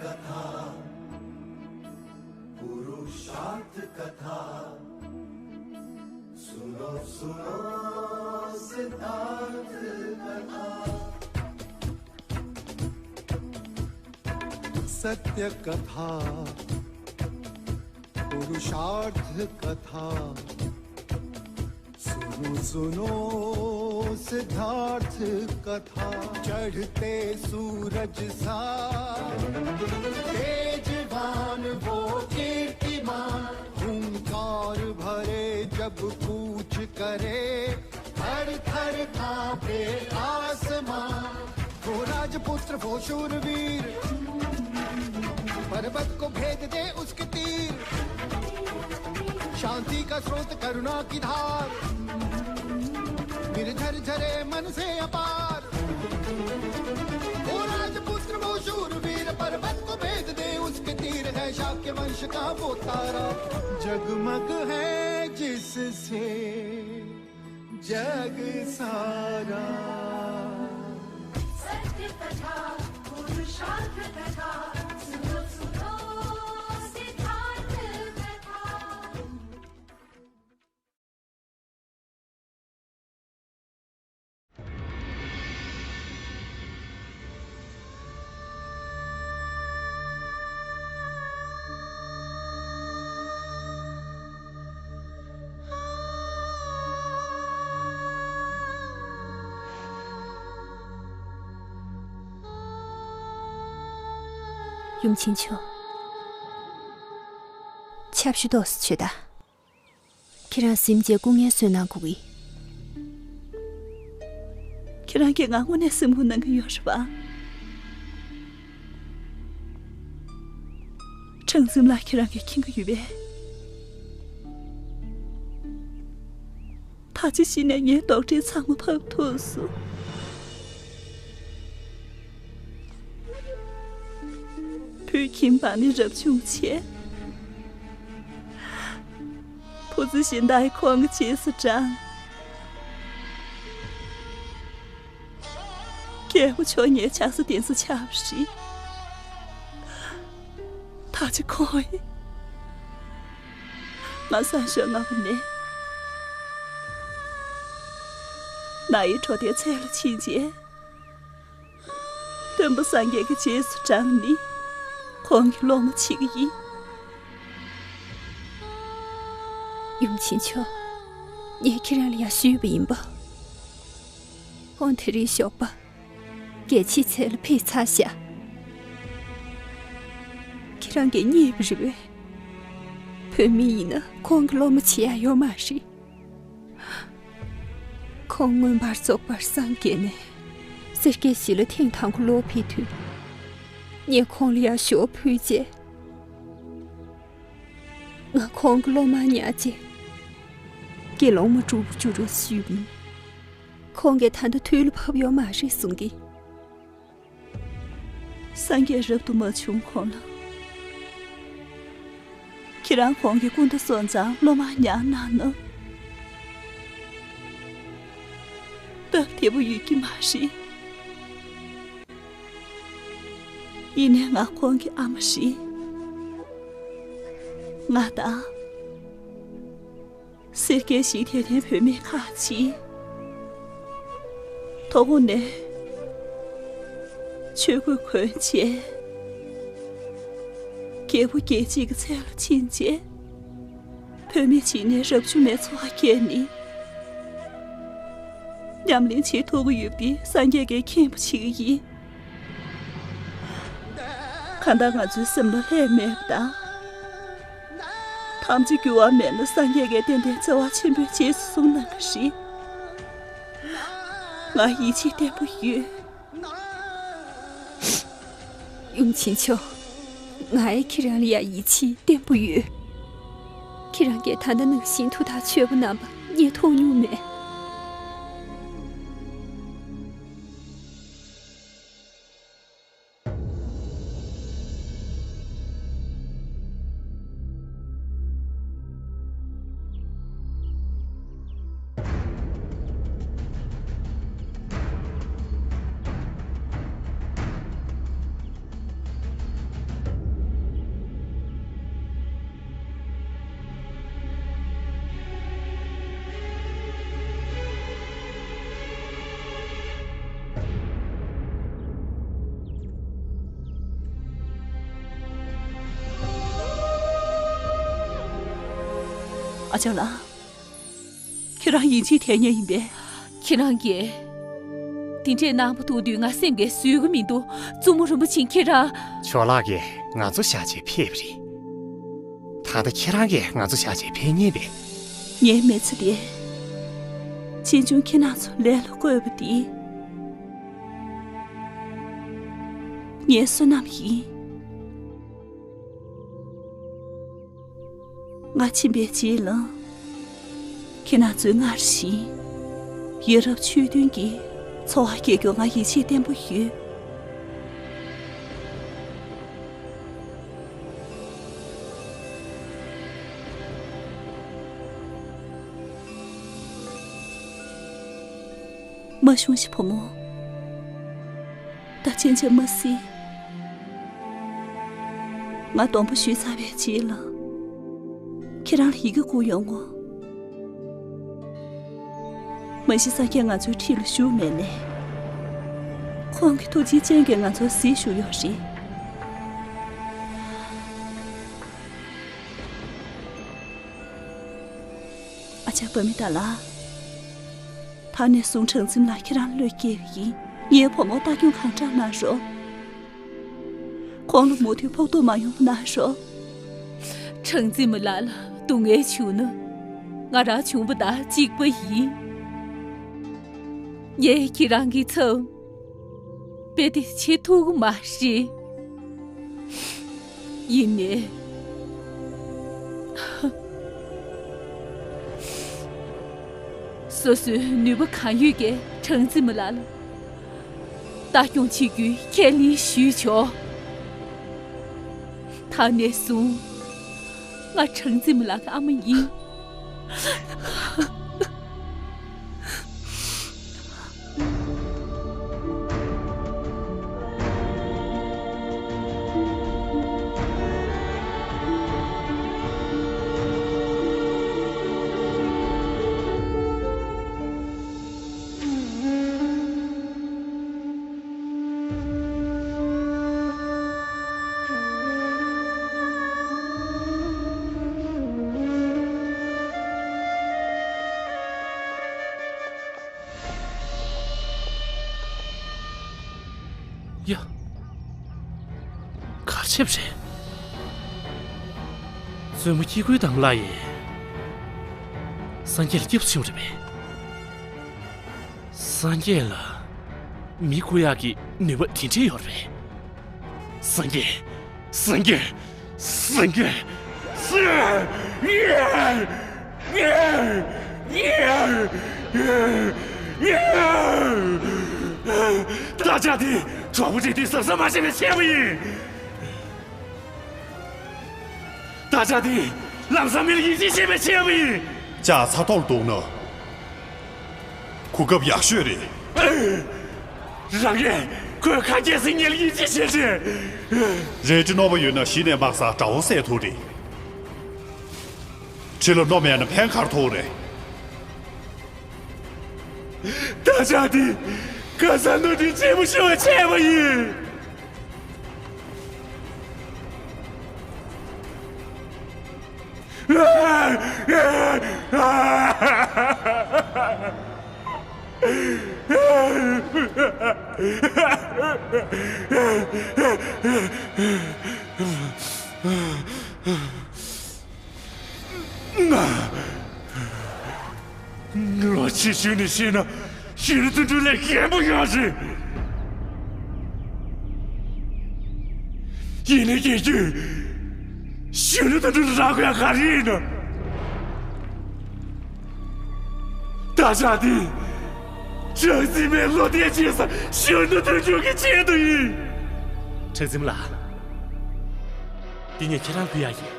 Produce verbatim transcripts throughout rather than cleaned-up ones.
कथा, पुरुषार्थ कथा। सुनो, सुनो सिद्धार्थ कथा। सत्य कथा, पुरुषार्थ कथा। सुनो, सुनो सिद्धार्थ कथा। चढ़ते सूरज सा तेजवान वो कीर्तिमान, हुंकार भरे जब कूच करे, थर थर कांपे आसमां। वो राजपुत्र, वो शूरवीर, पर्वत को भेद दे उसके तीर। शांति का स्रोत, करुणा की धार, निर्झर झरे मन से अपार। वो राजपुत्र, वो शूरवीर, पर्वत को भेद दे उसके तीर। है शाक्य वंश का वो तारा, जगमग है जिससे जग सारा। सत्य कथा, पुरुषार्थ कथा, सुनो, सुनो सिद्धार्थ कथा। ཡུམ་ཆེན་མཆོག། ཆབ་ཞུ་ཏོག་ཙམ་བྱོས་དང་། ཁྱེད་རང་གཟིམ་བྱས་སྐུ་ངལ་གསོ་གནང་དགོས་ཀྱི། ཁྱེད་རང་གིས་ང་དངོས་གནས་སེམས་ཁུར་གནང་གི་ཡོད་རེད་པ། ཁྲང་གཟིམ་ལགས་ཁྱེད་རང་གིས་མཁྱེན་གྱི་ཡོད་པས། ད་ཅི་ཞིག་ནས་ངའི་རྡོག་ཁྲེས་ཚང་མ་ཕབ་ཐུབ་སོང་། བོད་ཁྱིམ་པ་ནས་རབ་བྱུང་བྱས། བུ་ཚ་གཞན་དག་གིས་ཁོང་གི་རྗེས་སུ་འབྲངས། རྒྱལ་པོ་མཆོག་ངའི་ཆགས་ས་གདན་ས་ཆགས་པ་རེད། ད་ཅི་ཁོང་ཡིན། ང་སང་ཞོགས་སྔ་པོ་ནས་ན་ཡི་གྲོ་དའི་ཚལ་ལ་ཕྱིན་རྗེས། སྟོན་པ་སངས་རྒྱས་ཀྱི་རྗེས་སུ་འབྲངས་ནས་ཁོང་གི་སློབ་མ་བྱེད་ཀྱི་ཡིན། ཡུམ་ཆེན་མཆོག། ངས་ཁྱེད་རང་ལ་ཡང་ཞུས་པ་ཡིན་པ། ཁོང་དེ་རིང་ཞོགས་པ་རྒྱལ་ཕྱི་ཚལ་ལ་ཕེབས་ཚར་ཤག། ཁྱེད་རང་གིས་རྙེད་པ་རེད་པས། བོད་མི་ཡིན་ན་ཁོང་གི་སློབ་མ་བྱེད་ཡ་ཡོད་མ་རེད། ཁོང་མངོན་པར་རྫོགས་པར་སངས་རྒྱས་ནས་སེར་སྐྱའི་གཞིས་ལ་ཐེངས་དང་པོ་ལོག་ཕེབས་དུས། ངས་ཁོང་ལ་ཡང་ཞོ་ཕུལ་རྗེས། ང་ཁོང་གི་སློབ་མར་ཉར་རྗེས། དགེ་སློང་མ་སྒྲུབ་པར་འགྱུར་རོགས་ཞུས་པ་ཡིན། ཁོང་གིས་ད་ལྟ་དུས་ལ་བབ་ཡོད་མ་རེད་གསུང་གི། སངས་རྒྱས་རབ་ཏུ་མ་བྱུང་གོང་ལ། ཁྱེད་རང་ཁོང་གི་སྐུ་ཟླ་སོང་ཙང་སློབ་མར་ཉར་གནང་ན། སྟབས་བདེ་པོ་ཡོད་ཀྱི་མ་རེད། ཡིན་ནའི་ང་ཁོང་གི་ཨ་མ་རེད། ང་དང་། སེར་སྐྱའི་གཞིས་དེ་ནས་བུད་མེད་ཁག་ཅིག་དོ་དགོང་ནས་ཆོས་གོས་གོན་བྱས། རྒྱལ་པོ་རྒྱལ་བྱེད་ཀྱི་ཚལ་ལ་ཕྱིན་རྗེས། བུད་མེད་ཅིག་ནས་རབ་བྱུང་མའི་འཚོ་བ་བསྐྱལ་ནས། ཉམས་ལེན་བྱེད་ཐུབ་ཀྱི་ཡོད་པ་འདི་སངས་རྒྱས་ཀྱིས་མཁྱེན་པ་བྱེད་ཀྱི་ཡིན། གང་ལྟར་ང་ཚོའི་སེམས་ལ་ལྷད་མེད་པ་དང་། ཐམས་ཅད་འགྱུར་བ་མེད་ན་སངས་རྒྱས་ཀྱིས་ཏན་ཏན་བྱ་བ་ཆེན་པོའི་རྗེས་སུ་བཟུང་གནང་གི་རེད། ང་ཡིད་ཆེས་བརྟན་པོ་ཡོད། ཡུམ་ཆེན་མཆོག། ང་ཡི་ཁྱེད་རང་ལ་ཡང་ཡིད་ཆེས་བརྟན་པོ་ཡོད། ཁྱེད་རང་གིས་ད་ལྟ་ནང་བཞིན་ཐུགས་ཐག་ཆོད་པོ་གནང་པ་ངས་མཐོང་མྱོང་མེད། ཨ་ཅག་ལགས། ཁྱེད་རང་ཡིད་ཆེས་ཐེབས་མཁན་ཡིན་པས། ཁྱེད་རང་གིས་དེ་འདྲས་གནང་བ་ཐུག་དུས་ང་སེམས་ཀྱིས་བཟོད་ཀྱི་མི་འདུག། བཙུན་མོ་རིན་པོ་ཆེ་ཁྱེད་རང་། ཇོ་ལགས་ཀྱིས་ང་ཚོ་བཞག་བྱས་ཕེབས་པ་རེད། ད་ལྟ་ཁྱེད་རང་གིས་ང་ཚོ་བཞག་བྱས་ཕེབས་ཉེན་པས། ངའི་མི་ཚེ་འདི་ཕྱིས་འབྱུང་ཁྱེད་རང་ཚོ་ལས་ལ་བཀོད་པ་འདི་ངའི་བསོད་ནམས་ཡིན། ང་ཕྱིན་པའི་རྗེས་ལ། ཁྱེད་རང་ཚོས་སྔར་བཞིན་ཡ་རབས་ཆོས་མཐུན་གྱི་འཚོ་བ་སྐྱེལ་རྒྱུར་ང་ཡིད་ཆེས་བརྟན་པོ་ཡོད། མ་ཤོང་ཞིག་བུ་མོ། ད་ཕྱིན་ཆད་མ་གཟིགས། ང་སྡོམ་པ་ཞུས་ཚར་བའི་རྗེས་ལ། ཁྱེད་རང་ལ་ཡི་གེ་བསྐུར་ཡོང་ངོ་། མ་གཞི་སངས་རྒྱས་ང་ཚོའི་འཁྲིས་ལ་བཞུགས་མེད་ནས། ཁོང་གི་ཐུགས་རྗེའི་སྤྱན་གྱིས་ང་ཚོར་གཟིགས་བཞུགས་ཡོད་རེད། ཨ་ཅག་པ་མི་ད་ལ། ད་ནས་བཟུང་གྲངས་འཛིན་ལགས་ཁྱེད་རང་བློས་སྐྱེལ་གྱི་ཡིན། ངའི་བུ་མོར་ལྟ་སྐྱོང་གང་དྲག་གནང་རོགས། ཁོང་ལ་མུ་མཐུད་ཕོག་ཐུག་མ་ཡོང་གནང་རོགས། གྲངས་འཛིན་མ་ལགས་ལ་སྡུག་བསྔལ་བྱུང་ན། ང་རང་བྱུང་བ་དང་གཅིག་པ་ཡིན། ངས་ཁྱེད་རང་གི་ཚབ་དཔེ་དེ་བྱེད་ཐུབ་ཀྱི་མ་རེད། ཡིན་ནའི། སོ་སོའི་ནུས་པ་གང་ཡོད་ཀྱིས་གྲངས་འཛིན་མ་ལགས་ལ་ལྟ་སྐྱོང་བྱེད་རྒྱུའི་ཁས་ལེན་ཞུས་ཆོག། ད་ནས་བཟུང་ང་གྲངས་འཛིན་མ་ལགས་ཀྱི་ཨ་མ་ཡིན། ཡ། ག་རེ་བྱས་པ་རེད། བཙུན་མོ་སྐྱེ་དགུའི་དམ་ལ་ཡིན། སངས་རྒྱས་ལ་སྐྱབས་སུ་མཆིའོ་རེད་པས། སངས་རྒྱས་ལ་མི་བཀུག་ཡག་གི་ནུས་པ་དེ་འདྲས་ཡོད་རེད། སངས་རྒྱས། སངས་རྒྱས། སངས་རྒྱས། སངས་རྒྱས། བདག་ཅག་དེ་གྲོགས་པོ་རེད་དེ་གཟབ་གཟབ་མ་བྱས་པའི་ཆད་པ་ཡིན། བདག་ཅག་དེ་ལམ་སང་མི་ལ་ཡིད་ཆེས་བྱས་པའི་ཆད་པ་ཡིན། ལྕགས་ཚ་ཐོག་ལ་འདུག་ན། གོ་སྐབས་ཡག་ཤོས་རེད། རང་གིས་ཁོས་ཁ་སྐད་ཟིག་ངེད་ལ་ཡིད་ཆེས་བྱེད་ཅེས། རལ་གྲི་རྣོ་པོ་ཡོད་ན་གཞི་ནས་མར་ཟག་དགྲ་བོ་བསད་ཐུབ་རེད། གྲི་ལ་རྣོ་མེད་ན་ཕན་ག་རེ་ཐོགས་རེད། ད་ཆ་འདི་ཁ་ས་ནོར་འཁྲུལ་ཆེན་པོ་ཤོར་བ་བྱས་པ་ཡིན། ང་། ལོ་ཆེ་ཤོས་ནས་བཤད་ན་གཞོན་ནུ་དོན་གྲུབ་ལས་རྒན་པོ་ཡོད་རེད། ཡིན་ནའི་རྒན་རྒྱུད་གཞོན་ནུ་དོན་གྲུབ་ལ་རག་དགོས་ཡ་ག་རེ་ཡིན་ནམ། ད་ཆ་འདི་གྲངས་འཛིན་མའི་བློ་གཏད་བྱེད་ས་གཞོན་ནུ་དོན་གྲུབ་ཀྱི་ཆེད་དུ་ཡིན། གྲངས་འཛིན་མ་ལགས། འདི་ངས་ཁྱེད་རང་ལ་ཕུལ་ཡ་ཡིན།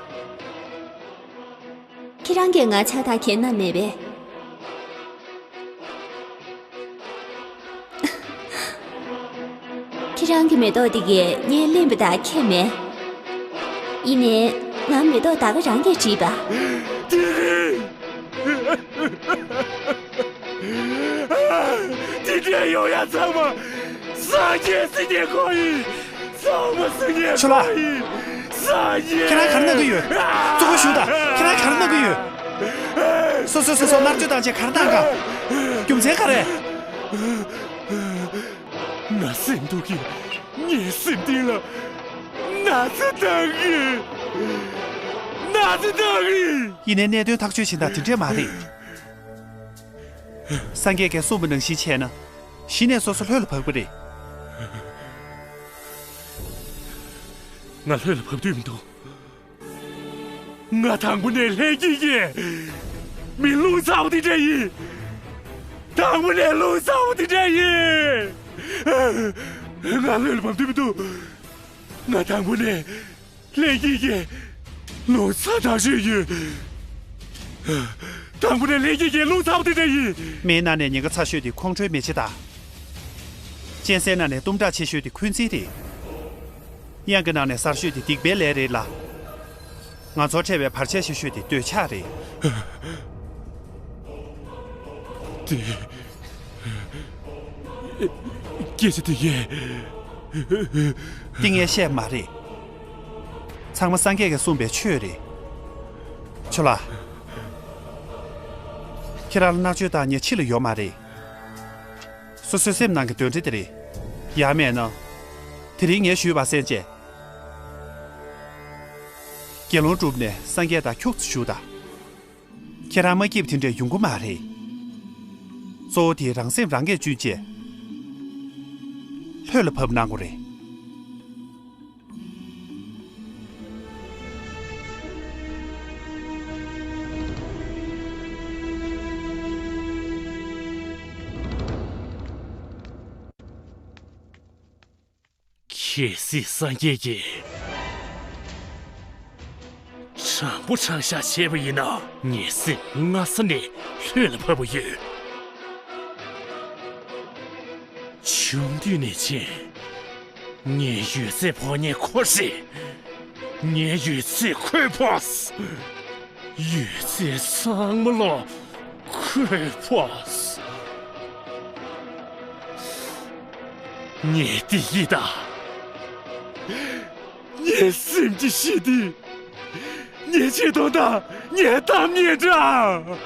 ཁྱེད་རང་གིས་ང་ཕྱག་རྟགས་འཁྱེར་ན་མེད་པས། ཁྱེད་རང་གི་མེ་ཏོག་འདི་གས་ངས་ལེན་པ་དང་ཁྱད་མེད། ཡིན་ནའི་ང་མེ་ཏོག་ད་ག་རང་གིས་བྲིས་པ། དེ་རིང་དེ་འདྲའི་ཡོང་ཡ་ཚང་མ་སངས་རྒྱས་སྲིད་ཀྱི་ཁོ་ཡིན། ཚང་མ་སངས་རྒྱས་ཁོ་ཡིན། སངས་རྒྱས། ཁྱེད་རང་ག་རེ་གནང་གི་ཡོད། གཙོ་བོ་ཞུ་དང་། ཁྱེད་རང་ག་རེ་གནང་གི་ཡོད། སོ་སོ་སོ་སོ་མནར་གཅོད་བཏང་རྗེས་ག་རེ་བཏང་ག་རྒྱུ་མཚན་ག་རེ། ང་སེམས་སྡུག་གི། ངའི་སེམས་གཏིང་ལ་ན་ཚ་བཏང་གི། ན་ཚ་བཏང་གི། ཡིན་ནའི་གནད་དོན་ཐག་གཅོད་བྱེད་སྟངས་དེ་འདྲས་མ་རེད། སངས་རྒྱས་ཀྱིས་གསུངས་པ་ནང་བཞིན་བྱས་ན། གཞི་ནས་སོ་སོ་ལྷོད་ལ་བབས་ཀྱི་རེད། ང་ལྷོད་ལ་བབས་འདོད་མི་འདུག་ང་དང་པོ་ནས་ལྷན་སྐྱེས་ཀྱི་མི་རླུང་ཚ་པོ་དེ་འདྲ་ཡིན། དང་པོ་ནས་རླུང་ཚ་པོ་དེ་འདྲ་ཡིན། ང་ལྷོད་ལ་བབས་འདོད་མི་འདུག་ང་དང་པོ་ནས་ལྷན་སྐྱེས་ཀྱི་རླུང་ཚ་ཐག་ཆོད་ཡིན། དང་པོ་ནས་ལྷན་སྐྱེས་ཀྱི་རླུང་ཚ་པོ་དེ་འདྲ་ཡིན། མིའི་ནང་ནས་ཉེན་ཁ་ཚ་ཤོས་དེ་ཁོང་ཁྲོའི་མེ་ལྕེ་དང་། གཅན་གཟན་ནང་ནས་གཏུམ་དྲག་ཆེ་ཤོས་དེ་འཁོན་འཛིན་རེད། གཡང་གི་ནང་ནས་གསར་ཤོས་དེ་སྡིག་པའི་ལས་རེད་ལ། ང་ཚོར་འཕྲད་པའི་བར་ཆད་ཆེ་ཤོས་དེ་འདོད་ཆགས་རེད། དེ། སྐད་ཆ་དེ་ངས། དེ་ངས་བཤད་མ་རེད། ཚང་མ་སངས་རྒྱས་ཀྱིས་གསུངས་པའི་ཆོས་རེད། ཆོས་ལགས། ཁྱེད་རང་ལ་མནར་གཅོད་བཏང་མཁན་ཕྱི་ལ་ཡོད་མ་རེད། སོ་སོའི་སེམས་ནང་གི་གདོན་འདྲེ་དེ་རེད། ཡང་མེད་ན། དེ་རིང་ངས་ཞུས་པ་གསན་བྱས། དགེ་སློང་བསྒྲུབས་ནས་སངས་རྒྱས་དང་འཁྱུག་ཙམ་བཞུགས་དང་། ཁྱེད་རང་མ་སྐྱིད་པ་དེ་འདྲས་ཡོང་གི་མ་རེད། གཙོ་བོ་དེ་རང་སེམས་རང་གིས་གཅུན་བྱས། ལྷོད་ལ་བབས་གནང་དགོས་རེད། གལ་སྲིད་སངས་རྒྱས་ཀྱིས་དྲང་པོ་དྲང་བཞག་བྱས་པ་ཡིན་ན། ངའི་སེམས་སྔ་ས་ནས་ལྷོད་ལ་བབས་པ་ཡོད། ཆུང་དུས་ནས་བྱས། ངའི་ཡོད་ཚད་ཕོག་མཁན་ཁོ་རེད། ངའི་ཡོད་ཚད་ཁོས་ཕོག་ཡོད་ཚད་ཚང་མ་ལོ་ཁོས་ཕོག་ངས་བདེ་སྐྱིད་དང་། ངའི་སེམས་ཀྱི་ཞི་བདེ། ངའི་ཆེ་མཐོང་དང་ངའི་གཏམ་སྙན་གྲགས།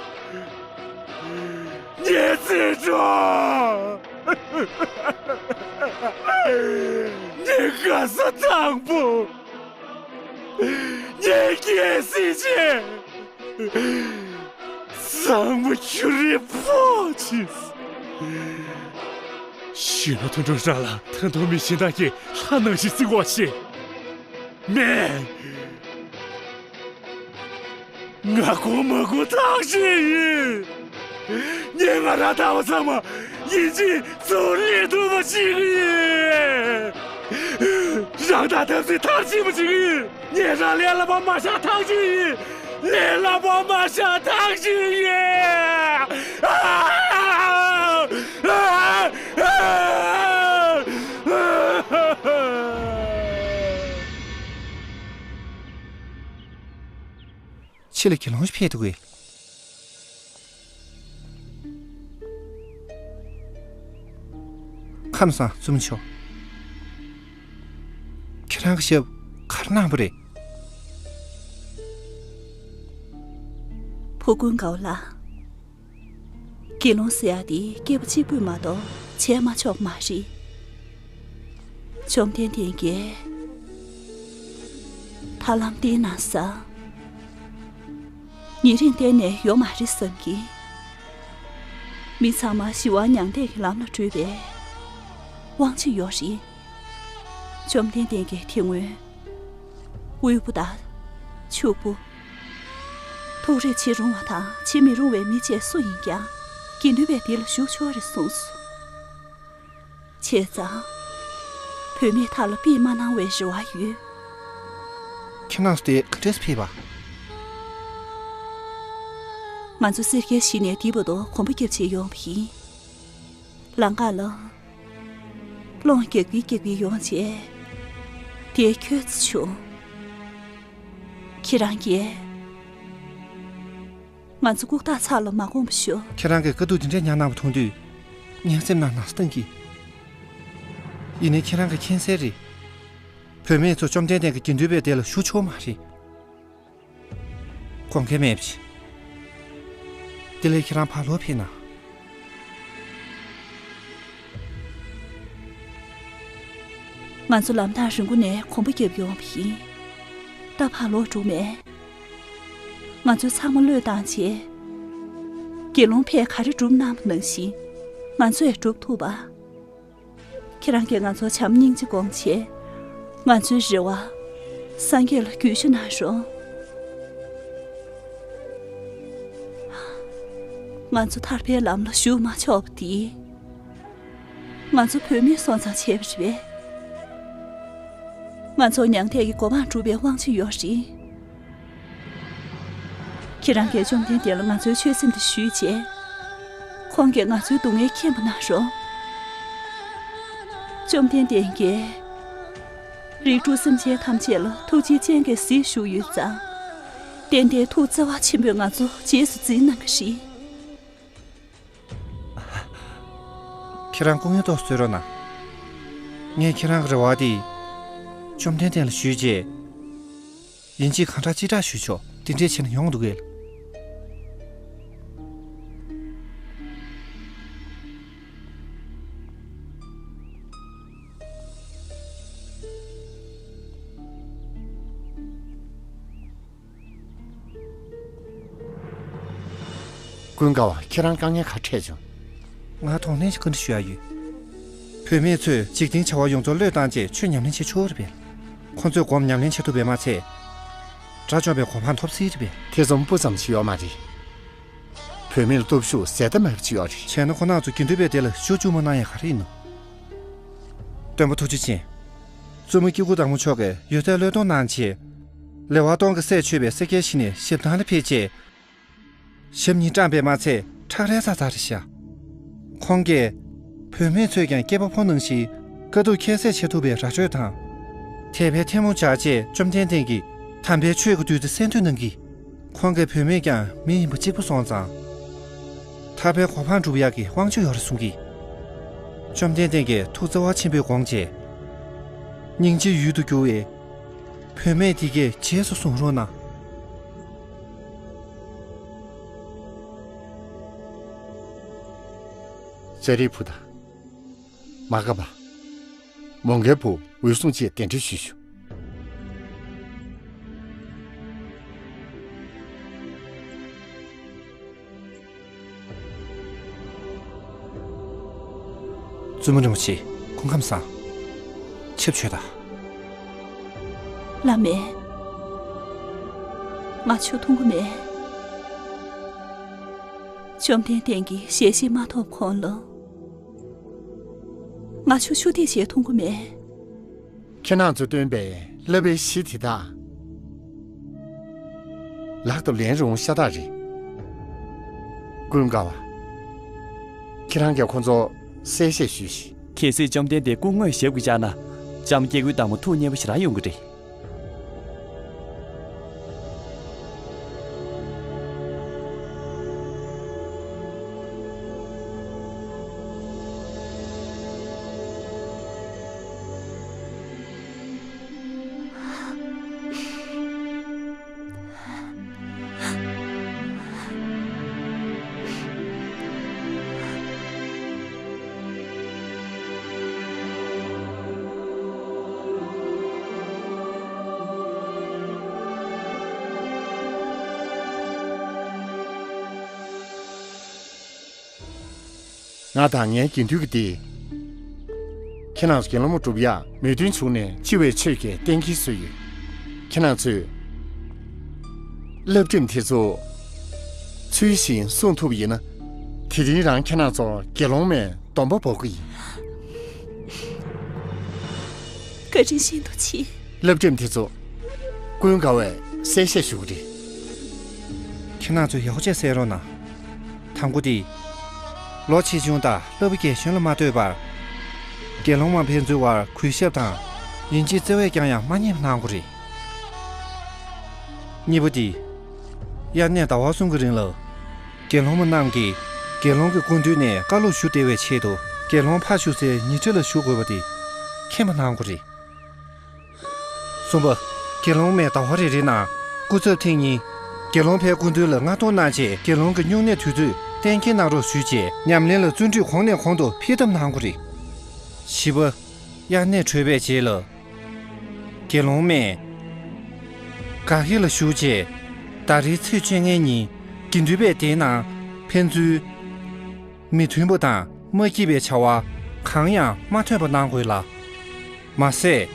ངའི་བརྩེ་གྲོགས། ངའི་དགའ་ས་དང་པོ། ངའི་རྒྱལ་སྲིད་ཆེ། ཚང་མ་ཁྱོད་རེད་ཕོག་ཕྱིན། གཞོན་ནུ་དོན་གྲུབ་རང་ལ་ཐང་སྟོང་མི་གཞན་དག་གིས་ལྷ་ནང་བཞིན་བརྩི་བ་ཞིག་མེད། ང་དགོངས་མ་དགོངས་ཐག་ཆོད་ཡིན། ངས་ང་རང་ལྟ་བུ་ཚང་མ་ཡིན་གཅིག་མིན་གཅིག་ལས་ཐུབ་པ་ཞིག་ཡིན། རང་དང་འཐབ་རྩོད་མཐར་ཕྱིན་པ་ཞིག་ཡིན། ངས་རང་ལས་སླ་པོ་མ་བཞག་ཐག་ཆོད་ཡིན། ལས་སླ་པོ་མ་བཞག་ཐག་ཆོད་ཡིན། ཨ། ཕྱི་ལ་དགེ་སློང་ཞིག་ཕེབས་འདུག་གས། ཁམས་བཟང་བཙུན་མོ་མཆོག་ཁྱེད་རང་གི་ཞབས་ག་རེ་གནང་བ་རེད། ཕུ་དགོན་དགའ་བ་ལགས། དགེ་སློང་ཟེར་ཡག་དེ་སྐྱེས་པ་གཅིག་པུས་མ་གཏོགས་བྱས་མ་ཆོག་མ་རེད། བཅོམ་ལྡན་འདས་ཀྱིས་ཐར་ལམ་བསྟན་གནང་ས། ཉེ་རིང་གཏན་ནས་ཡོད་མ་རེད་བསམ་གྱི། མི་ཚང་མ་ཞི་བ་མྱང་འདས་ཀྱི་ལམ་ལ་བགྲོད་པའི་དབང་ཆ་ཡོད་རེད། བཅོམ་ལྡན་འདས་ཀྱིས་དེ་སྔོན་དབུལ་པོ་དང་ཕྱུག་པོ། ཐུགས་རེ་བྱེད་རུང་བ་དང་བྱེད་མི་རུང་བའི་མི་བཅས་སུ་ཡིན་ཀྱང་དགེ་འདུན་པའི་སྡེ་ལ་ཞུགས་ཆོག་རེད་གསུངས་སོ། བྱས་ཙང་། བུད་མེད་དག་ལ་དཔེ་མ་གནང་བའི་རེ་བ་ཡོད། ཁྱེད་རང་ཚོ་དེ་ག་འདྲས་སེ་ཕེབས་པ། ང་ཚོ་སེར་སྐྱའི་གཞི་ནས་འདི་བར་དུ་གོམ་པ་རྒྱབ་བྱས་ཡོང་བ་ཡིན། ལམ་ཁ་ལ། སློང་རྒྱག་གིན་རྒྱག་གིན་ཡོང་བྱས། དེ་ཁྱོད་ཚོ་བྱུང་། ཁྱེད་རང་གིས། ང་ཚོ་ལྐུགས་རྟགས་ཚར་ལ་མ་དགོངས་པ་ཞུ། ཁྱེད་རང་གིས་དཀའ་སྡུག་འདི་འདྲའི་མྱངས་གནང་བ་མཐོང་དུས། ངའི་སེམས་ནང་ན་ཚ་བཏང་གི། ཡིན་ནའི་ཁྱེད་རང་གིས་མཁྱེན་གསལ་རེད། བུད་མེད་ཚོ་བཅོམ་ལྡན་འདས་ཀྱི་དགེ་འདུན་པའི་སྡེ་ལ་ཞུགས་ཆོག་མ་རེད། དགོངས་འགལ་མེད་པ་ཞིག་དེ་ལས་ཁྱེད་རང་ཕར་ལོག་ཕེབས་ན། ང་ཚོ་ལམ་ཐག་རིང་པོ་ནས་གོམ་པ་བརྒྱབ་ཡོང་བ་ཡིན། ད་ཕར་ལོག་འགྲོ་མེད། ང་ཚོ་ཚང་མ་བློས་བཏང་བྱས། དགེ་སློང་ཕས་ག་རེ་སྒྲུབ་གནང་བ་ནང་བཞིན་ང་ཚོ་ཡང་སྒྲུབ་ཐུབ་པ། ཁྱེད་རང་གིས་ང་ཚོ་བྱམས་སྙིང་རྗེ་དགོངས་བྱས། ང་ཚོའི་རེ་བ་སངས་རྒྱས་ལ་གུས་ཞུ་གནང་རོགས། ང་ཚོ་ཐར་པའི་ལམ་ལ་ཞུགས་མ་ཆོག་པ་དེ། ང་ཚོ་བུད་མེད་སོང་ཙང་བྱས་པ་རེད་པས། ང་ཚོ་མྱང་འདས་ཀྱི་གོ་འཕང་སྒྲུབ་པའི་དབང་ཆ་ཡོད་རེད། ཁྱེད་རང་གིས་བཅོམ་ལྡན་འདས་ལ་ང་ཚོའི་ཆོས་སེམས་དེ་ཞུས་རྗེས། ཁོང་གིས་ང་ཚོའི་སྡུག་བསྔལ་མཁྱེན་པ་གནང་རོགས། བཅོམ་ལྡན་འདས་ཀྱིས་རིགས་དྲུག་སེམས་ཅན་ཐམས་ཅད་ལ་ཐུགས་རྗེའི་སྤྱན་གྱིས་གཟིགས་བཞུགས་ཡོད་ཙང་། ཏན་ཏན་ཐུགས་བརྩེ་བ་ཆེན་པོས་ང་ཚོ་རྗེས་སུ་འཛིན་གནང་གི་རེད། ཁྱེད་རང་སྐུ་ངལ་ཏོག་གསོལ་རོགས་གནང་། ངས་ཁྱེད་རང་གི་རེ་བ་དེ་བཅོམ་ལྡན་འདས་ལ་ཞུས་རྗེས། ཡིན་གཅིག་གང་དྲག་ཅི་དྲག་ཞུས་ཆོག་དེ་འདྲས་བྱས་ན་ཡོང་འདུག་གས། ཀུན་དགའ་བ། ཁྱེད་རང་དཀའ་ངལ་ག་འཕྲད་བྱུང་། ང་དོགས་ནན་གྱིས་བཀའ་འདྲི་ཞུ་ཡ་ཡོད། བུད་མེད་ཚོས་འཇིག་རྟེན་བྱ་བ་ཡོངས་རྫོགས་བློས་བཏང་རྗེས་ཆོས་ཉམས་ལེན་བྱེད་ཆོག་རེད་པས། ཁོང་ཚོས་སྒོམ་ཉམས་ལེན་བྱེད་ཐུབ་པས་མ་ཚད། དགྲ་བཅོམ་པའི་གོ་འཕང་ཐོབ་སྲིད་རེད་པས། ཐེ་ཚོམ་སྤུ་ཙམ་ཞིག་ཡོད་མ་རེད། བུད་མེད་ལ་སྟོབས་ཤུགས་ཟད་མཐའ་མེད་པ་ཅིག་ཡོད་རེད། བྱས་ན་ཁོ་རང་ཚོ་དགེ་འདུན་པའི་སྡེ་ལ་ཤོག་བཅུག་མ་གནང་ཡ་ག་རེ་ཡིན་ནམ། སྟོན་པ་ཐུགས་རྗེ་ཅན། བཙུན་མོ་སྐྱེ་དགུ་བདག་མོ་མཆོག་གིས་ཡོད་ཚད་བློས་གཏོང་གནང་རྗེས། ལེ་དབར་སྟོང་གི་སྲས་མཆོད་པའི་སེར་སྐྱའི་གཞི་ནས་ཞབས་ཐང་ལ་ཕེབས་རྗེས། ཞབས་གཉིས་བཀྲམ་པས་མ་ཚད་ཁྲག་རལ་ཚ་ཚ་རེད་ཤག་ཁོང་གིས་བུད་མེད་ཚོས་ཀྱང་སྐྱེས་པ་ཕོ་ནང་བཞིན་དཀའ་སྡུག་ཁྱད་བསད་བྱེད་ཐུབ་པའི་ར་སྤྲོད་དང་། དད་པའི་ཐལ་མོ་སྦྱར་རྗེས་བཅོམ་ལྡན་འདས་ཀྱིས་དམ་པའི་ཆོས་ཀྱི་བདུད་རྩི་གསན་ཐོས་གནང་གིས། ཁོང་གིས་བུད་མེད་ཀྱང་མི་ཡིན་པ་གཅིག་པུ་སོང་ཙང་། ཐར་པའི་གོ་འཕང་སྒྲུབ་ཡག་གི་དབང་ཆ་ཡོད་རེད་གསུང་གིས། བཅོམ་ལྡན་འདས་ཀྱིས་ཐུགས་བརྩེ་བ་ཆེན་པོས་དགོངས་རྗེས། སྙིང་རྗེའི་ཡུལ་དུ་གྱུར་བའི་བུད་མེད་དེ་གའི་རྗེས་སུ་བཟུང་རོགས་གནང་། ཙཱ་རི་བུ་ཏ། མ་ག་པ། མོའུ་འགལ་བུ་འོད་སྲུང་བཅས་གདན་འདྲེན་ཞུས་ཞུ། བཙུན་མོ་རིན་པོ་ཆེ། སྐུ་ཁམས་བཟང་། ཆབ་མཆོད་དང་། བླ་མས། ང་ཆུ་འཐུང་གི་མེད། བཅོམ་ལྡན་འདས་ཀྱི་ཞལ་བཞེས་མ་ཐོབ་གོང་ལ། ང་ཆུ་ཆུ་ཐིགས་ཞིག་འཐུང་གི་མེད། ཁྱེད་རང་ཚོས་སྟོན་པའི་བསླབ་པའི་གཞི་དེ་དག་ལག་ཏུ་ལེན་རུང་ཤ་སྟག་རེད། ཀུན་དགའ་བ། ཁྱེད་རང་གིས་ཁོ་ཚོ་གསལ་བཤད་ཞུས་ཤིག་གལ་སྲིད་བཅོམ་ལྡན་འདས་སྐུ་དངོས་ཞབས་ཀྱིས་བཅགས་ན། ལྕམ་སྐྱེ་དགུའི་བདག་མོ་ཐུགས་མཉེས་པོ་ཞེ་དྲག་ཡོང་གི་རེད། ང་དང་ངའི་དགེ་འདུན་གྱི་སྡེ། ཁྱེད་རང་ཚོ་དགེ་སློང་མ་སྒྲུབ་ཡག་མོས་མཐུན་བྱུང་ནས་སྤྱི་བའི་ཆོས་ཀྱི་གཏན་འཁེལ་བཟོས་ཡོད། ཁྱེད་རང་ཚོས་བསླབ་ཁྲིམས་དེ་ཚོ་ཚུལ་བཞིན་སྲུང་ཐུབ་པ་ཡིན་ན། དེ་རིང་རང་ཁྱེད་རང་ཚོ་དགེ་སློང་མའི་སྡོམ་པ་འབོག་གི་ཡིན། བཀའ་དྲིན་ཤིན་ཏུ་ཆེ། བསླབ་ཁྲིམས་དེ་ཚོ་ཀུན་དགའ་བས་གསལ་བཤད་ཞུ་གི་རེད། ཁྱེད་རང་ཚོས་ཡག་པོ་བྱས་གསན་རོགས་གནང་། དང་པོ་དེ། ལོ་ཆེ་ཆུང་དང་བསླབ་པ་རྒན་གཞོན་ལ་མ་ལྟོས་པར། དགེ་སློང་མ་ཕན་ཚུན་བར་གུས་ཞབས་དང་ཡིན་གཅིག་བརྩེ་བས་ཀྱང་ཡང་མ་བསྙེལ་བ་གནང་དགོས་རེད། གཉིས་པ་དེ། དབྱར་གནས་ཟླ་བ་གསུམ་གྱི་རིང་ལ། དགེ་སློང་མ་རྣམས་ཀྱིས་དགེ་སློང་གི་སྐུ་མདུན་ནས་བཀའ་སློབ་ཞུ་བདེ་བའི་ཆེད་དུ་དགེ་སློང་ཕར་བཞུགས་སའི་ཉལ་ཁྲི་ལ་བཞུགས་དགོས་པ་དེ་མཁྱེན་པ་གནང་དགོས་རེད། གསུམ་པ། དགེ་སློང་མས་ཟླ་བ་རེ་རེའི་ནང་སྐུ་ཚབ་ཐེངས་གཉིས། དགེ་སློང་ཕའི་སྐུ་མདུན་ལ་མངགས་གཏོང་གནང་རྗེས། དགེ་སློང་གི་སྨྱུང་གནས་དུས་ཚོད་གཏན་འཁེལ་གནང་རོགས་ཞུས་རྗེས། ཉམས་ལེན་ལ་བརྩོན་འགྲུས་གོང་ནས་གོང་དུ་འཕེལ་ཐབས་གནང་དགོས་རེད། བཞི་པ། དབྱར་གནས་གྲོལ་བའི་རྗེས་ལ། དགེ་སློང་མས་དགའ་སྐྱིད་ལ་བཞུགས་རྗེས། ཟླ་རེའི་ཚེས་བཅོ་ལྔའི་ཉིན་དགེ་འདུན་པས་དེའི་ནང་ཕན་ཚུན་མི་མཐུན་པ་དང་མ་སྐྱིད་པའི་བྱ་བ་གང་ཡང་མ་ཐོན་པ་གནང་དགོས་ལ། མ་ཟད།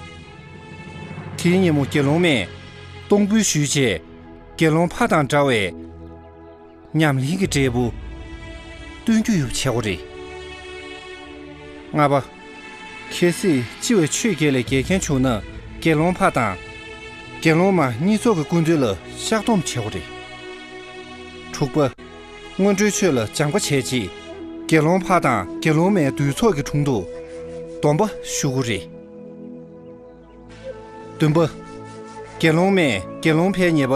དེའི་ཉིན་མོ་དགེ་སློང་མས་གཏོང་ཕོད་ཞུས་རྗེས། དགེ་སློང་ཕ་དང་འདྲ་བའི་ཉམས་ལེན་གྱི་འབྲས་བུ་སྟོན་རྒྱུ་ཡོད་བྱེད་དགོས་རེད། ལྔ་པ། གལ་སྲིད་སྤྱི་བའི་ཆོས་བརྒྱད་ལས་འགལ་མཁན་བྱུང་ན། དགེ་སློང་ཕ་དང་དགེ་སློང་མ་གཉིས་ཚོགས་ཀྱི་སྐུ་མདུན་ལ་བཤགས་སྡོམ་བྱེད་དགོས་རེད། དྲུག་པ། སྔོན་འགྲོའི་ཆོས་ལ་སྦྱང་པ་བྱས་རྗེས། དགེ་སློང་ཕ་དང་དགེ་སློང་མའི་འདུས་ཚོགས་ཀྱི་དྲུང་དུ་སྡོམ་པ་ཞུ་དགོས་རེད། བདུན་པ། དགེ་སློང་མས་དགེ་སློང་ཕའི་ཉེས་པ་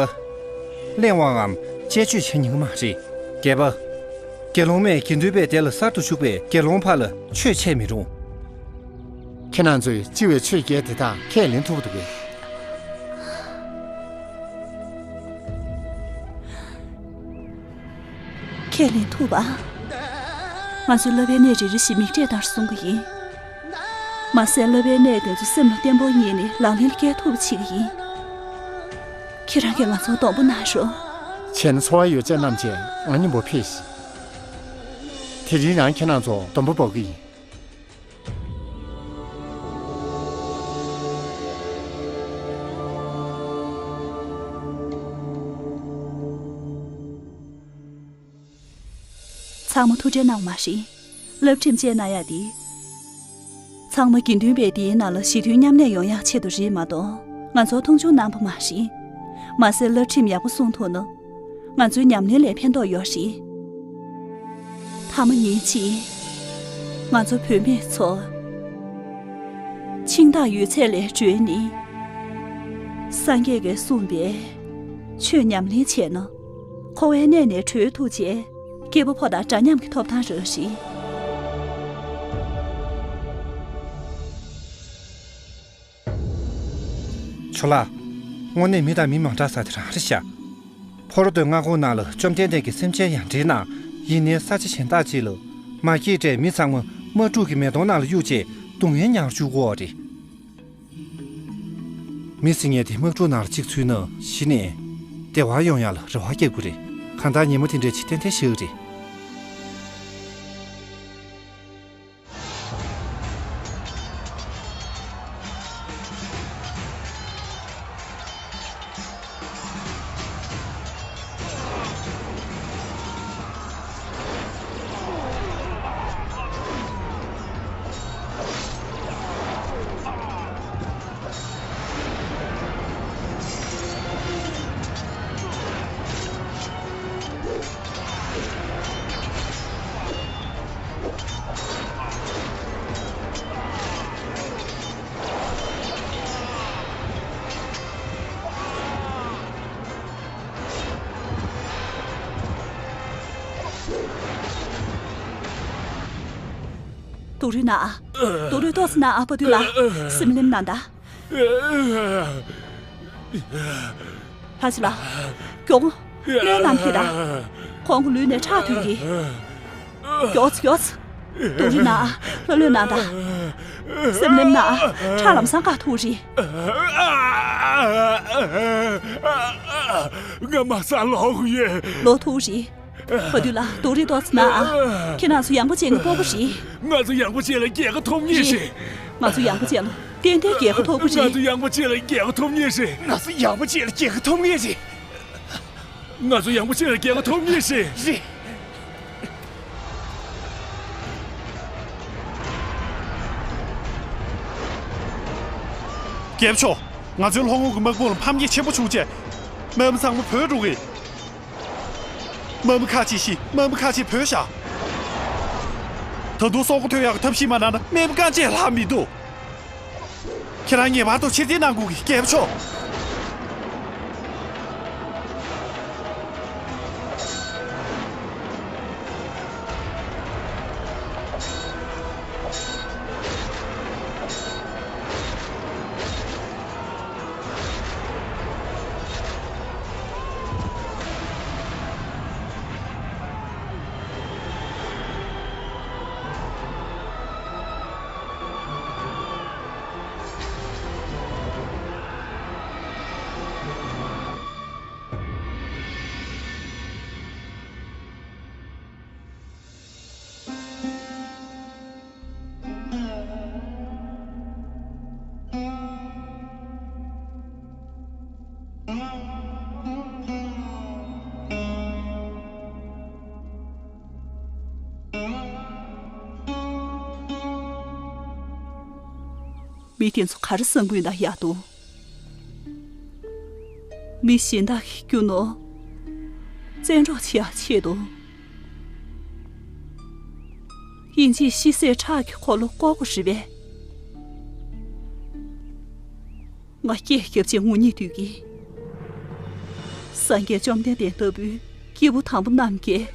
གླེང་བའམ་གཅེས་གཅོད་བྱེད་ཉན་གྱི་མ་རེད། བརྒྱད་པ། དགེ་སློང་མས་དགེ་འདུན་པའི་སྡེ་ལ་གསར་དུ་ཞུགས་པའི་དགེ་སློང་ཕ་ལ་ཆོས་འཆད་མི་རུང་། ཁྱེད་རང་ཚོས་སྤྱི་བའི་ཆོས་བརྒྱད་དེ་དག་ཁས་ལེན་ཐུབ་འདུག་གས། ཁས་ལེན་ཐུབ་པ། ང་ཚོས་བསླབ་པའི་གནས་རེ་རེ་བཞིན་མིག་འབྲས་ལྟར་སྲུང་གི་ཡིན། མ་ཟད་བསླབ་པའི་གནས་དེ་ཚོ་སེམས་ལ་བརྟན་པོར་ངེས་ནས་ལག་ལེན་ལ་བསྐྱལ་ཐུབ་པ་བྱེད་ཀྱི་ཡིན། ཁྱེད་རང་གིས་ང་ཚོར་སྡོང་པོ་གནང་རོགས། བྱས་ན་འཚོ་བ་ཡོད་ཚད་རྣམས་ཀྱིས་ང་མཉམ་པོ་ཕེབས་ཤིག། དེ་རིང་རང་ཁྱེད་རང་ཚོར་སྡོང་པོ་འབོག་གི་ཡིན། ཚང་མ་ཐུགས་ཁྲལ་གནང་བ་མ་རེད། བསླབ་ཁྲིམས་བཅས་གནང་ཡག་འདི། ཚང་མ་དགེ་འདུན་པའི་སྡེའི་ནང་ལ་ཞི་མཐུན་མཉམ་གནས་ཡོང་ཡག་ཆེད་དུ་རེད་མ་གཏོགས། ང་ཚོར་མཐོང་ཆུང་གནང་བ་མ་རེད། མ་ཟད་བསླབ་ཁྲིམས་ཡག་པོ་སྲུང་ཐུབ་ན། ང་ཚོའི་ཉམས་ལེན་ལ་ཕན་ཐོགས་ཡོད་རེད། ཐ་མ་ཉིན་གཅིག་ང་ཚོ་བུད་མེད་ཚོ། ཤིང་རྟ་ཡོད་ཚད་ལས་གྲོལ་ནས། སངས་རྒྱས་ཀྱིས་གསུངས་པའི་ཆོས་ཉམས་ལེན་བྱས་ན། འཁོར་བའི་གནས་ནས་གྲོལ་ཐུབ་བྱས། སྐྱེས་བུ་ཕོ་དང་འདྲ་མཉམ་གྱི་ཐོབ་ཐང་རག་ཤིང་། ཇོ་ལགས། དངོས་གནས་མི་དང་མི་མ་འདྲ་ས་དེ་རང་རེད་ཤག། ཕོ་རོ་སྟོད་མངའ་ཁོངས་ནང་ལ་བཅོམ་ལྡན་འདས་ཀྱིས་སེམས་ཅན་ཡང་འདྲིའི་ནང་། ཡིན་ནའི་ས་ཆ་གཞན་དག་ཅིག་ལ་མ་སྐྱེས་དགྲས་མི་ཚང་མ་དམག་འཁྲུག་གི་མེ་དོང་ནང་ལ་གཡུགས་རྗེས་སྡུག་བསྔལ་མྱངས་བཅུག་གོ་རེད། མི་ཟེར་མཁན་དེ་དམག་འཁྲུག་ནང་ལ་གཅིག་ཚུད་ན་གཞི་ནས་བདེ་བ་ཡོང་ཡག་ལ་རེ་བ་བརྒྱབ་དགོས་རེད། གང་ལྟར་ཉིན་མོ་དེ་འདྲ་ཅིག་ཏན་ཏན་ཤར་གི་རེད། སྡུག་རུས་གནང་ཨ། སྡུག་རུས་ཏོག་ཙམ་གནང་ཨ། བ་དུལ་ལགས། སེམས་ནེམ་གནང་ད། ལྷ་ཆོས་ལགས། མགྱོགས་པོ་སྨན་བླངས་ཕེབས་དང་། ཁོང་གི་ལུས་ནས་ཁྲག་ཐོན་གྱིས། མགྱོགས་ཙམ་མགྱོགས་ཙམ། སྡུག་རུས་གནང་ཨ། ལྷོད་ལྷོད་གནང་དང་། སེམས་ནེམ་གནང་ཨ། ཁྲག་ལམ་སང་བཀག་ཐུབ་རེད། ང་མ་ས་ལོག་ཡོད། ལོག་ཐུབ་རེད། བ་དུལ་ལགས། སྡུག་རུས་ཏོག་ཙམ་གནང་ཨ། ཁྱེད་རང་ཚོ་ཡངས་པོ་ཅན་གྱི་སྤོ་བོ་རེད། ང་ཚོ་ཡངས་པོ་ཅན་ལ་རྒྱལ་ཁ་ཐོབ་ངེས་རེད། རེད། ང་ཚོ་ཡངས་པོ་ཅན་ལ་ཏན་ཏན་རྒྱལ་ཁ་ཐོབ་ཀྱི་རེད། ང་ཚོ་ཡངས་པོ་ཅན་ལ་རྒྱལ་ཁ་ཐོབ་ངེས་རེད། ང་ཚོ་ཡངས་པོ་ཅན་ལ་རྒྱལ་ཁ་ཐོབ་ངེས་རེད། ང་ཚོ་ཡངས་པོ་ཅན་ལ་རྒྱལ་ཁ་ཐོབ་ངེས་རེད། རེད། རྒྱལ་པོ་མཆོག། ང་ཚོའི་ལྷོ་ངོས་ཀྱི་དམག་དཔུང་ལ་ཕམ་ཉེས་ཆེན་པོ་བྱུང་རྗེས། དམག་མི་ཚང་མ་བྲོས་འགྲོ་གི། དམག་མི་ཁག་ཅིག་ཤི། དམག་མི་ཁག་ཅིག་བྲོས་བཞག། ད་དུང་སྲོག་ཐོན་ཡག་གི་ཐབས་ཤེས་མ་གནང་ན་དམག་མི་རྐང་རྗེས་ལྷག་མི་འདུག། ཁྱེད་རང་ངེས་པར་དུ་ཕྱིར་འཐེན་གནང་དགོས་ཀྱི། རྒྱལ་པོ་མཆོག། མི་དེ་ཚོ་ག་རེ་བསམ་གྱི་ཡོད་ན་ཡག་འདུག་མི་གཞན་དག་གིས་རྒྱུ་ནོར་བཙན་འཕྲོག་བྱེད་ཡག་ཆེད་དུ། དབྱིན་ཇིའི་ཤི་གསོན་ཁྲག་གི་འཁོར་ལོ་བསྐོར་དགོས་རེད་པས། ང་སྐད་རྒྱབ་བྱས་ངུ་སྙིང་འདོད་ཀྱིས། སངས་རྒྱས་བཅོམ་ལྡན་འདས་ལྟ་བུའི་སྐྱེས་བུ་དམ་པ་རྣམས་ཀྱིས།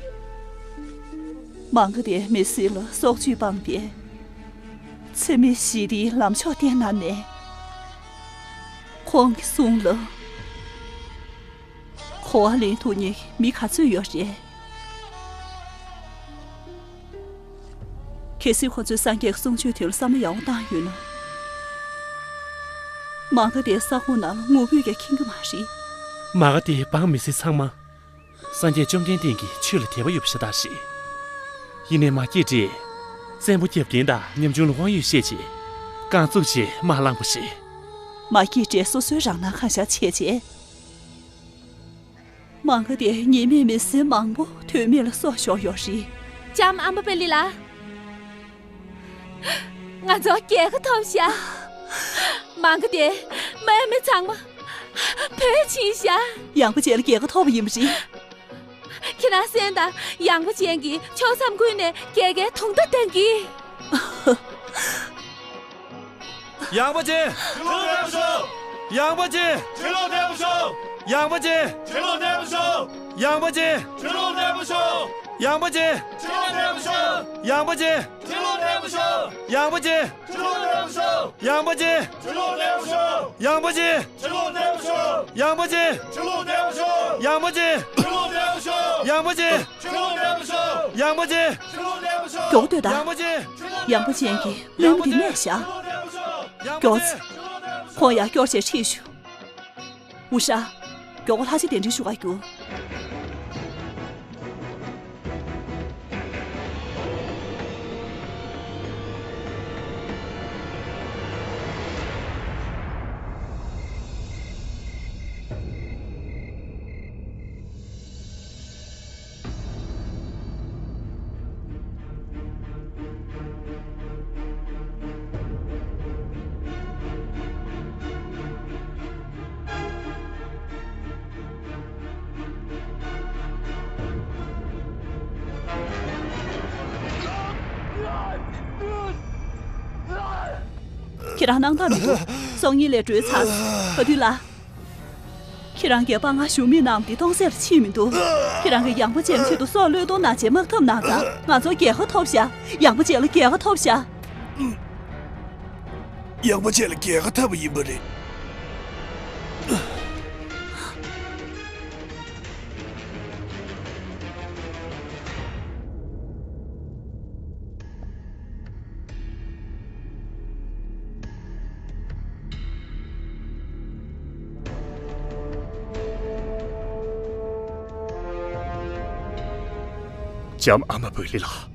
མ་ག་དྷའི་མི་ཚེ་ལ་སྲོག་གཅོད་སྤངས་པའི་འཚེ་མེད་ཞི་བདེའི་ལམ་མཆོག་བསྟན་གནང་ནས། ཁོང་གི་གསུང་ལ་གོ་བ་ལེན་ཐུབ་མཁན་མི་ག་ཚོད་ཡོད་རེད། གལ་སྲིད་ཁོ་ཚོས་སངས་རྒྱས་ཀྱི་གསུང་ཆོས་དོན་ལ་བསམ་བློ་ཡག་པོ་བཏང་ཡོད་ན། མ་ག་དྷའི་ས་ཁོངས་ནང་ལ་ངུ་འབོད་ཀྱང་ཁེངས་ཀྱི་མ་རེད། མ་ག་དྷའི་འབངས་མི་སེར་ཚང་མ་སངས་རྒྱས་བཅོམ་ལྡན་འདས་ཀྱི་ཆོས་ལ་དད་པ་ཡོད་པ་ཤ་སྟག་རེད། ཡིན་ནའི་མ་སྐྱེས་དགྲས་བཙན་པོ་བརྒྱབ་མཁན་དང་ཉམ་ཆུང་ལ་དབང་ཡོད་བཤད་བྱས་རྐང་བཙུགས་བྱས་དམག་བསླངས་པ་རེད། མ་སྐྱེས་དགྲས་སོ་སོའི་རང་སྣང་གང་ཤར་བྱས་བྱས། མ་ག་དྷའི་ཉེས་མེད་མི་སེར་མང་པོ་དོན་མེད་ལ་སྲོག་ཤོར་ཡོད་རེད། ལྕམ་ཨ་མ་པེ་ལི་ལགས། ང་ཚོ་རྒྱལ་ཁ་ཐོབ་ཤག་མ་ག་དྷའི་དམག་མི་ཚང་མ་བོད་ཕྱིན་ཤག་ཡངས་པ་ཅན་ལ་རྒྱལ་ཁ་ཐོབ་པ་ཡིན་པ་རེད། ཁྱེད་རང་གསན་དང་། ཡངས་པ་ཅན་གྱིས་ཕྱོགས་མཚམས་ཀུན་ནས་རྒྱལ་ཁའི་དུང་བརྡ་བཏང་གི། ཡངས་པ་ཅན། ཁྲི་ལོ་བརྟན་པོ་ཤོག་ཡངས་པ་ཅན། ཁྲི་ལོ་བརྟན་པོ་ཤོག་ཡངས་པ་ཅན། ཁྲི་ལོ་བརྟན་པོ་ཤོག་ཡངས་པ་ཅན། ཁྲི་ལོ་བརྟན་པོ་ཤོག་ཡངས་པ་ཅན། ཁྲི་ལོ་བརྟན་པོ་ཤོག་ཡངས་པ་ཅན། ཁྲི་ལོ་བརྟན་པོ་ཤོག་ཡངས་པ་ཅན། ཁྲི་ལོ་བརྟན་པོ་ཤོག་ཡངས་པ་ཅན། ཁྲི་ལོ་བརྟན་པོ་ཤོག་ཡངས་པ་ཅན། ཁྲི་ལོ་བརྟན་པོ་ཤོག་ཡངས་པ་ཅན། ཁྲི་ལོ་བརྟན་པོ་ཤོག་ཡངས་པ་ཅན། ཁྲི་ལོ་བརྟན་པོ་ཤོག་ཡངས་པ་ཅན། ཁྲི་ལོ་བརྟན་པོ་ཤོག་ཡངས་པ་ཅན། ཁྲི་ལོ་བརྟན་པོ་ཤོག་མགྱོགས་སྡོད་དང་། ཡངས་པ་ཅན། ཡངས་པ་ཅན་གྱིས་དམག་མི་དེ་རྨས་བཞག་མགྱོགས་ཚེ། ཁོང་ཡར་སྐྱོར་བྱས་ཁྲིད་ཤོག་འུ་ཤ། མགྱོགས་པོ་ལྷ་རྗེ་གདན་འདྲེན་ཞུ་ག་རྒྱུགས། ཁྱེད་རང་སྣང་དག་མི་འདུག་སང་ཉིན་ལས་གྲོལ་ཚར། ག་དུས་ལ། ཁྱེད་རང་གིས་དཔའ་ངར་ཞུམ་མེད་གནང་བ་འདི་སྟོང་ཟད་ལ་ཕྱིན་མི་འདུག་ཁྱེད་རང་གིས་ཡངས་པ་ཅན་ཆེད་དུ་སྲོག་བློས་གཏོང་གནང་བྱས་དམག་འཐབ་གནང་ཙང་ང་ཚོ་རྒྱལ་ཁ་ཐོབ་ཤག་ཡངས་པ་ཅན་ལ་རྒྱལ་ཁ་ཐོབ་ཤག་ཡངས་པ་ཅན་ལ་རྒྱལ་ཁ་ཐོབ་པ་ཡིན་པ་རེད། ལྕམ་ཨ་མ་བུ་ལི་ལགས།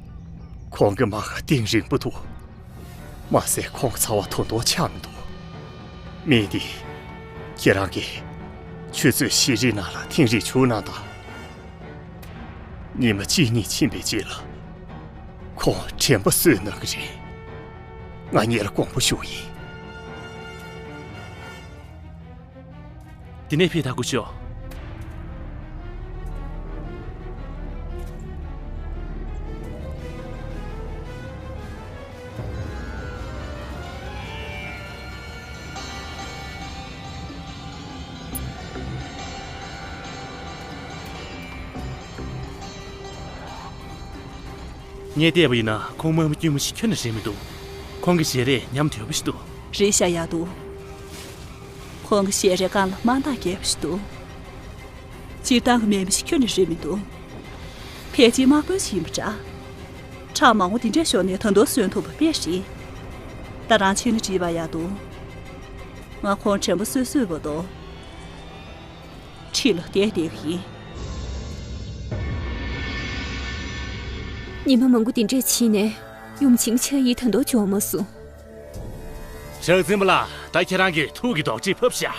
ཁོང་གི་མ་ཁ་གཏིང་རིང་པོ་འདུག་མ་ཟད་ཁོང་གི་ཚ་བ་དོ་དོ་ཆགས་མི་འདུག་མི་འདི། ཁྱེད་རང་གིས་ཆུ་ཚོད་བཞི་རེའི་ནང་ལ་ཐེངས་རེ་བྱུག་གནང་དང་། ཉི་མ་གཅིག་གཉིས་ཕྱིན་པའི་རྗེས་ལ། ཁོང་དྲན་པ་གསོས་གནང་གི་རེད། ང་ཉིད་ལ་དགོངས་པ་ཞུ་ཡིན། འདི་ནས་ཕེབས་ཐག་གུ་ཤོག་ངས་བལྟས་པ་ཡིན་ན་ཁོང་དམག་མི་དཀྱུས་མ་ཞིག་ཁྱོན་ནས་རེད་མི་འདུག་ཁོང་གི་ཞལ་རས་ཉམས་དོད་པོ་ཞིག་འདུག་རེད་ཤག་ཡག་འདུག་ཁོང་གི་ཞལ་རས་སྒང་ལ་དམར་མདངས་རྒྱས་པ་ཞིག་འདུག་སྤྱིར་བཏང་གི་དམག་མི་ཞིག་ཁྱོན་ནས་རེད་མི་འདུག་ཕལ་ཆེར་དམག་དཔོན་ཞིག་ཡིན་པ་འདྲ། ཁྲག་མང་པོ་འདི་འདྲས་ཤོར་ནས་ད་དུང་གསོན་ཐུབ་པ་དཔེ་རེད། ད་རང་ཕྱིན་ན་འགྲིག་པ་ཡག་འདུག་ང་ཁོང་དྲན་པ་གསོས་གསོས་བར་དུ། ཁྲིད་ལ་བསྡད་བསྡད་ཀྱི་ཡིན། ཉི་མ་མང་པོ་འདི་འདྲས་ཕྱིན་ནས་ཡུམ་ཆེན་ཕྱག་ཡིག་ད་དུང་འབྱོར་མ་སོང་། ཕྱག་འཛིན་པ་ལགས། ད་ཁྱེད་རང་གིས་ཐུགས་ཀྱི་རྡོག་ཁྲེས་ཕབ་ཤག་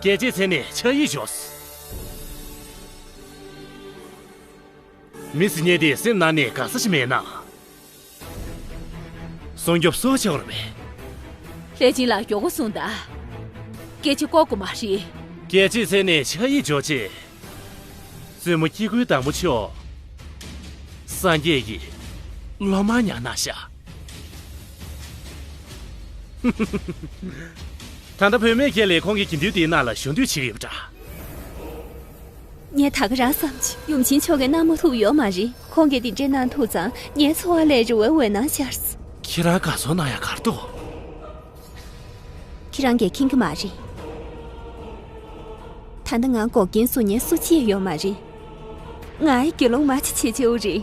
རྒྱལ་བྱེད་མཚན་ནས་ཕྱག་ཡིག་འབྱོར་སོང་། མི་སེར་གཉིས་དེ་སེམས་ནང་ནས་དགའ་ས་ཞིག་མེད་ན། སྲུང་སྐྱོབ་སོགས་བྱེད་དགོས་རེད་པས། པེ་ཅིན་ལ་མགྱོགས་པོ་གསུངས་དང་། སྐད་ཆ་ལྐོག་གི་མ་རེད། སྐད་ཅིག་ཚེ་ནས་ཆ་ཡིས་འཇོག་ཅེས། བཙུན་མོ་སྐྱེ་དགུའི་བདག་མོ་མཆོག་སངས་རྒྱས་ཀྱི་སློབ་མ་ཉར་གནང་ཤག་ད་ལྟ་བུད་མེད་ཁྱེད་ལས་ཁོང་གི་དགེ་འདུན་དེའི་ནང་ལ་ཞུགས་འདོད་བྱེད་ཀྱི་ཡོད་པ་འདྲ། ངས་ད་ག་རང་བསམ་བྱས་ཡུམ་ཆེན་མཆོག་གིས་གནང་མ་ཐུབ་ཡོད་མ་རེད། ཁོང་གིས་འདི་འདྲའི་གནང་ཐུབ་ཙང་ངའི་འཚོ་བ་ལས་རི་བོའི་འོད་སྣང་ཤར་སོང་། ཁྱེད་རང་དགའ་ཚོར་གནང་ཡག་ག་རེ་འདུག་ཁྱེད་རང་གིས་མཁྱེན་གྱི་མ་རེད། ད་ལྟ་ང་འགོག་རྐྱེན་བཟོ་མཁན་སུ་གཅིག་ཡོད་མ་རེད། ང་ཡི་དགེ་སློང་མ་ཅིག་བྱེད་ཆོག་རེད།